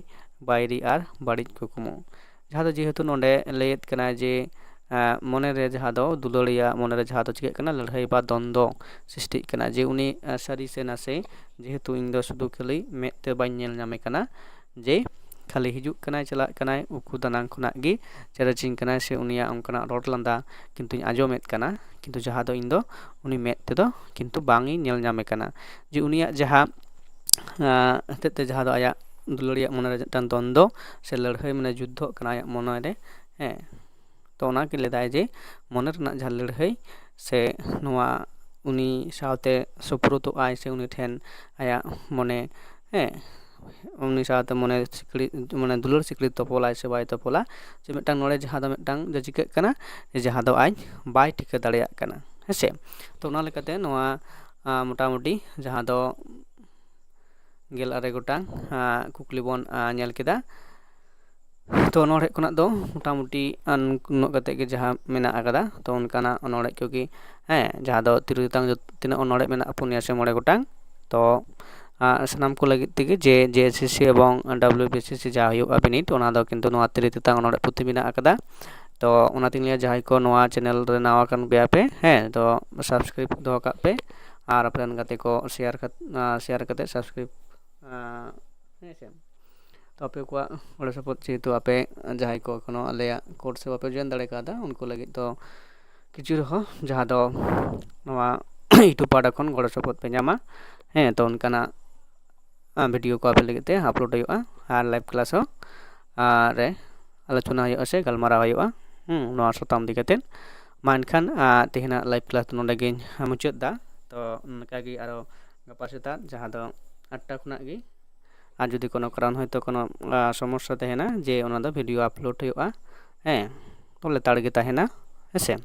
ᱵᱟᱹᱭᱨᱤ ᱟᱨ ᱵᱟᱹᱲᱤᱡ ᱠᱩᱠᱢᱩ᱾ ᱡᱟᱦᱟᱸ ᱫᱚ ᱡᱮᱦᱮᱛᱩ ᱱᱚᱰᱮ ᱞᱟᱹᱭᱮᱫ ᱠᱟᱱᱟᱭ ᱡᱮ, ᱟᱸ, ᱢᱚᱱᱮᱨᱮ ᱡᱟᱦᱟᱸ ᱫᱚ ᱫᱩᱞᱟᱹᱲᱤᱭᱟᱹ ᱢᱚᱱᱮᱨᱮ ᱡᱟᱦᱟᱸ ᱫᱚ ᱪᱤᱠᱟᱹᱜ ᱠᱟᱱᱟ, ᱞᱟᱹᱲᱦᱟᱹᱭ ᱵᱟ ᱫᱚᱱᱫᱚ ᱥᱨᱤᱥᱴᱤᱜ ᱠᱟᱱᱟ ᱡᱮ ᱩᱱᱤ, ᱟᱸ, ᱥᱟᱹᱨᱤ ᱥᱮ ᱱᱟᱥᱮ, ᱡᱮᱦᱮᱛᱩ ᱤᱧ ᱫᱚ ᱥᱩᱫᱷᱩ ᱠᱷᱟᱹᱞᱤ ᱢᱮᱫ ᱛᱮ ᱵᱟᱹᱧ ᱧᱮᱞ ᱧᱟᱢᱮ ᱠᱟᱱᱟ, ᱡᱮ ᱠᱷᱟᱹᱞᱤ ᱦᱤᱡᱩᱜ ᱠᱟᱱᱟᱭ ᱪᱟᱞᱟᱜ ᱠᱟᱱᱟᱭ, ᱩᱠᱩ ᱫᱟᱱᱟᱝ ᱠᱷᱚᱱᱟᱜ ᱜᱮ ᱪᱮᱨᱮᱡᱤᱧ ᱠᱟᱱᱟᱭ ᱥᱮ ᱩᱱᱤᱭᱟᱜ ᱚᱱᱠᱟᱱᱟᱜ ᱨᱚᱲ ᱞᱟᱸᱫᱟ ᱠᱤᱱᱛᱩᱧ ᱟᱸᱡᱚᱢᱮᱫ ᱠᱟᱱᱟ, ᱠᱤᱱᱛᱩ ᱡᱟᱦᱟᱸ ᱫᱚ ᱤᱧ ᱫᱚ ᱩᱱᱤ ᱢᱮᱫ ᱛᱮᱫᱚ ᱠᱤᱱᱛᱩ ᱵᱟᱝ ᱤᱧ ᱧᱮᱞ ᱧᱟᱢᱮ ᱠᱟᱱᱟ᱾ ᱡᱮ ᱩᱱᱤᱭᱟᱜ ᱡᱟᱦᱟᱸ, ᱟᱸ, ᱦᱚᱛᱮᱡ ᱛᱮ ᱡᱟᱦᱟᱸ ᱫᱚ ᱟᱭᱟᱜ ᱫᱩᱞᱟᱹᱲᱤᱭᱟᱜ ᱢᱚᱱᱮᱨᱮ ᱢᱤᱫᱴᱟᱝ ᱫᱚᱱᱫᱚ ᱥᱮ ᱞᱟᱹᱲᱦᱟᱹᱭ, ᱢᱟᱱᱮ ᱡᱩᱫᱽᱫᱷᱚᱜ ᱠᱟᱱᱟ ᱟᱭᱟᱜ ᱢᱚᱱᱮᱨᱮ, ᱦᱮᱸ᱾ ᱛᱚ ᱚᱱᱟ ᱜᱮ ᱞᱟᱹᱭᱫᱟᱭ ᱡᱮ ᱢᱚᱱᱮ ᱨᱮᱱᱟᱜ ᱡᱟᱦᱟᱸ ᱞᱟᱹᱲᱦᱟᱹᱭ ᱥᱮ ᱱᱚᱣᱟ ᱩᱱᱤ ᱥᱟᱶᱛᱮ ᱥᱩᱯᱨᱩᱛᱚᱜ ᱟᱭ ᱥᱮ ᱩᱱᱤ ᱴᱷᱮᱱ ᱟᱭᱟᱜ ᱢᱚᱱᱮ, ᱦᱮᱸ, ᱩᱱᱤ ᱥᱟᱶᱛᱮ ᱢᱚᱱᱮ ᱥᱤᱠᱲᱤ, ᱢᱟᱱᱮ ᱫᱩᱞᱟᱹᱲ ᱥᱤᱠᱲᱤ ᱛᱚᱯᱚᱞᱟᱭ ᱥᱮ ᱵᱟᱭ ᱛᱚᱯᱚᱞᱟ, ᱡᱮ ᱢᱤᱫᱴᱟᱝ ᱱᱚᱰᱮ ᱡᱟᱦᱟᱸ ᱫᱚ ᱢᱤᱫᱴᱟᱝ ᱡᱮ ᱪᱤᱠᱟᱹᱜ ᱠᱟᱱᱟ, ᱡᱮ ᱡᱟᱦᱟᱸ ᱫᱚ ᱟᱡ ᱵᱟᱭ ᱴᱷᱤᱠᱟᱹ ᱫᱟᱲᱮᱭᱟᱜ ᱠᱟᱱᱟ, ᱦᱮᱸ ᱥᱮ? ᱛᱚ ᱚᱱᱟ ᱞᱮᱠᱟᱛᱮ ᱱᱚᱣᱟ, ᱟᱸ, ᱢᱚᱴᱟᱢᱩᱴᱤ ᱡᱟᱦᱟᱸ ᱫᱚ ᱜᱮᱞ ᱟᱨᱮ ᱜᱚᱴᱟᱝ, ᱟᱸ, ᱠᱩᱠᱞᱤ ᱵᱚᱱ, ᱟᱸ, ᱧᱮᱞ ᱠᱮᱫᱟ᱾ ᱛᱚ ᱚᱱᱚᱬᱦᱮ ᱠᱷᱚᱱᱟᱜ ᱫᱚ ᱢᱚᱴᱟᱢᱩᱴᱤ, ᱟᱸ, ᱩᱱᱟᱹᱜ ᱠᱟᱛᱮ ᱜᱮ ᱡᱟᱦᱟᱸ ᱢᱮᱱᱟᱜ ᱟᱠᱟᱫᱟ᱾ ᱛᱚ ᱚᱱᱠᱟᱱᱟᱜ ᱚᱱᱚᱬᱦᱮ ᱠᱚᱜᱮ, ᱦᱮᱸ, ᱡᱟᱦᱟᱸ ᱫᱚ ᱛᱤᱨᱭᱳ ᱛᱮᱛᱟᱝ ᱡᱚᱛ-, ᱛᱤᱱᱟᱹᱜ ᱚᱱᱚᱬᱦᱮ ᱢᱮᱱᱟᱜᱼᱟ, ᱯᱩᱱᱭᱟ ᱥᱮ ᱢᱚᱬᱮ ᱜᱚᱴᱟᱝ᱾ ᱛᱚ, ᱟᱸ, ᱥᱟᱱᱟᱢ ᱠᱚ ᱞᱟᱹᱜᱤᱫ ᱛᱮᱜᱮ ᱡᱮ JSSC ᱮᱵᱚᱝ WBCC ᱡᱟᱦᱟᱸ ᱦᱩᱭᱩᱜᱼᱟ ᱵᱤᱱᱤᱰ, ᱚᱱᱟ ᱫᱚ ᱠᱤᱱᱛᱩ ᱱᱚᱣᱟ ᱛᱤᱨᱭᱳ ᱛᱮᱛᱟᱝ ᱚᱱᱚᱬᱦᱮ ᱯᱩᱛᱷᱤ ᱢᱮᱱᱟᱜ ᱟᱠᱟᱫᱟ᱾ ᱛᱚ ᱚᱱᱟᱛᱤᱧ ᱞᱟᱹᱭᱟ ᱡᱟᱦᱟᱸᱭ ᱠᱚ ᱱᱚᱣᱟ channel ᱨᱮ ᱱᱟᱣᱟ ᱠᱟᱱ ᱜᱮᱭᱟ ᱯᱮ, ᱦᱮᱸ, ᱛᱚ subscribe ᱫᱚᱦᱚ ᱠᱟᱜ ᱯᱮ ᱟᱨ ᱟᱯᱮ ᱨᱮᱱ ᱜᱟᱛᱮ ᱠᱚ share ᱠᱟᱛ-, ᱟᱸ, share ᱠᱟᱛᱮ subscribe, ᱟᱸ, ᱦᱮᱸ ᱥᱮ᱾ ᱛᱚ ᱟᱯᱮ ᱠᱚᱣᱟᱜ ᱜᱚᱲᱚ ᱥᱚᱯᱚᱦᱚᱫ ᱡᱮᱦᱮᱛᱩ ᱟᱯᱮ ᱡᱟᱦᱟᱸᱭ ᱠᱚ ᱮᱠᱷᱚᱱᱳ ᱟᱞᱮᱭᱟᱜ course ᱨᱮ ᱵᱟᱯᱮ join ᱫᱟᱲᱮ ᱠᱟᱣᱫᱟ, ᱩᱱᱠᱩ ᱞᱟᱹᱜᱤᱫ ᱫᱚ ᱠᱤᱪᱷᱩ ᱨᱮᱦᱚᱸ ᱡᱟᱦᱟᱸ ᱫᱚ ᱱᱚᱣᱟ YouTube ᱯᱟᱦᱴᱟ ᱠᱷᱚᱱ ᱜᱚᱲᱚ ᱥᱚᱯᱚᱦᱚᱫ ᱯᱮ ᱧᱟᱢᱟ᱾ ᱦᱮᱸ, ᱛᱚ ᱚᱱᱠᱟᱱᱟᱜ, ᱟᱸ, video ᱠᱚ ᱟᱯᱮ ᱞᱟᱹᱜᱤᱫ ᱛᱮ upload ᱦᱩᱭᱩᱜᱼᱟ ᱟᱨ live class ᱦᱚᱸ, ᱟᱨ ᱨᱮ ᱟᱞᱳᱪᱚᱱᱟ ᱦᱩᱭᱩᱜᱼᱟ ᱥᱮ ᱜᱟᱞᱢᱟᱨᱟᱣ ᱦᱩᱭᱩᱜᱼᱟ, ᱦᱩᱸ, ᱱᱚᱣᱟ ᱥᱟᱛᱟᱢ ᱤᱫᱤ ᱠᱟᱛᱮᱫ᱾ ᱢᱟ ᱮᱱᱠᱷᱟᱱ, ᱟᱸ, ᱛᱮᱦᱮᱧᱟᱜ live class ᱫᱚ ᱱᱚᱰᱮ ᱜᱤᱧ ᱢᱩᱪᱟᱹᱫ ᱮᱫᱟ᱾ ᱛᱚ ᱚᱱᱠᱟᱜᱮ ᱟᱨᱚ ᱜᱟᱯᱟ ᱥᱮᱛᱟᱜ ᱡᱟᱦᱟᱸ ᱫᱚ ᱟᱴᱴᱟ ᱠᱷᱚᱱᱟᱜ ᱜᱮ ᱟᱨ ᱡᱩᱫᱤ ᱠᱳᱱᱳ ᱠᱟᱨᱚᱱ ᱦᱚᱭᱛᱳ ᱠᱳᱱᱳ ᱥᱚᱢᱚᱥᱥᱟ ᱛᱟᱦᱮᱱᱟ ᱡᱮ ᱚᱱᱟ ᱫᱚ ᱵᱷᱤᱰᱤᱭᱳ ᱟᱯᱞᱳᱰ ᱦᱩᱭᱩᱜᱼᱟ, ᱦᱮᱸ, ᱛᱚ ᱞᱮᱛᱟᱲ ᱜᱮ ᱛᱟᱦᱮᱱᱟ, ᱦᱮᱸ ᱥᱮ᱾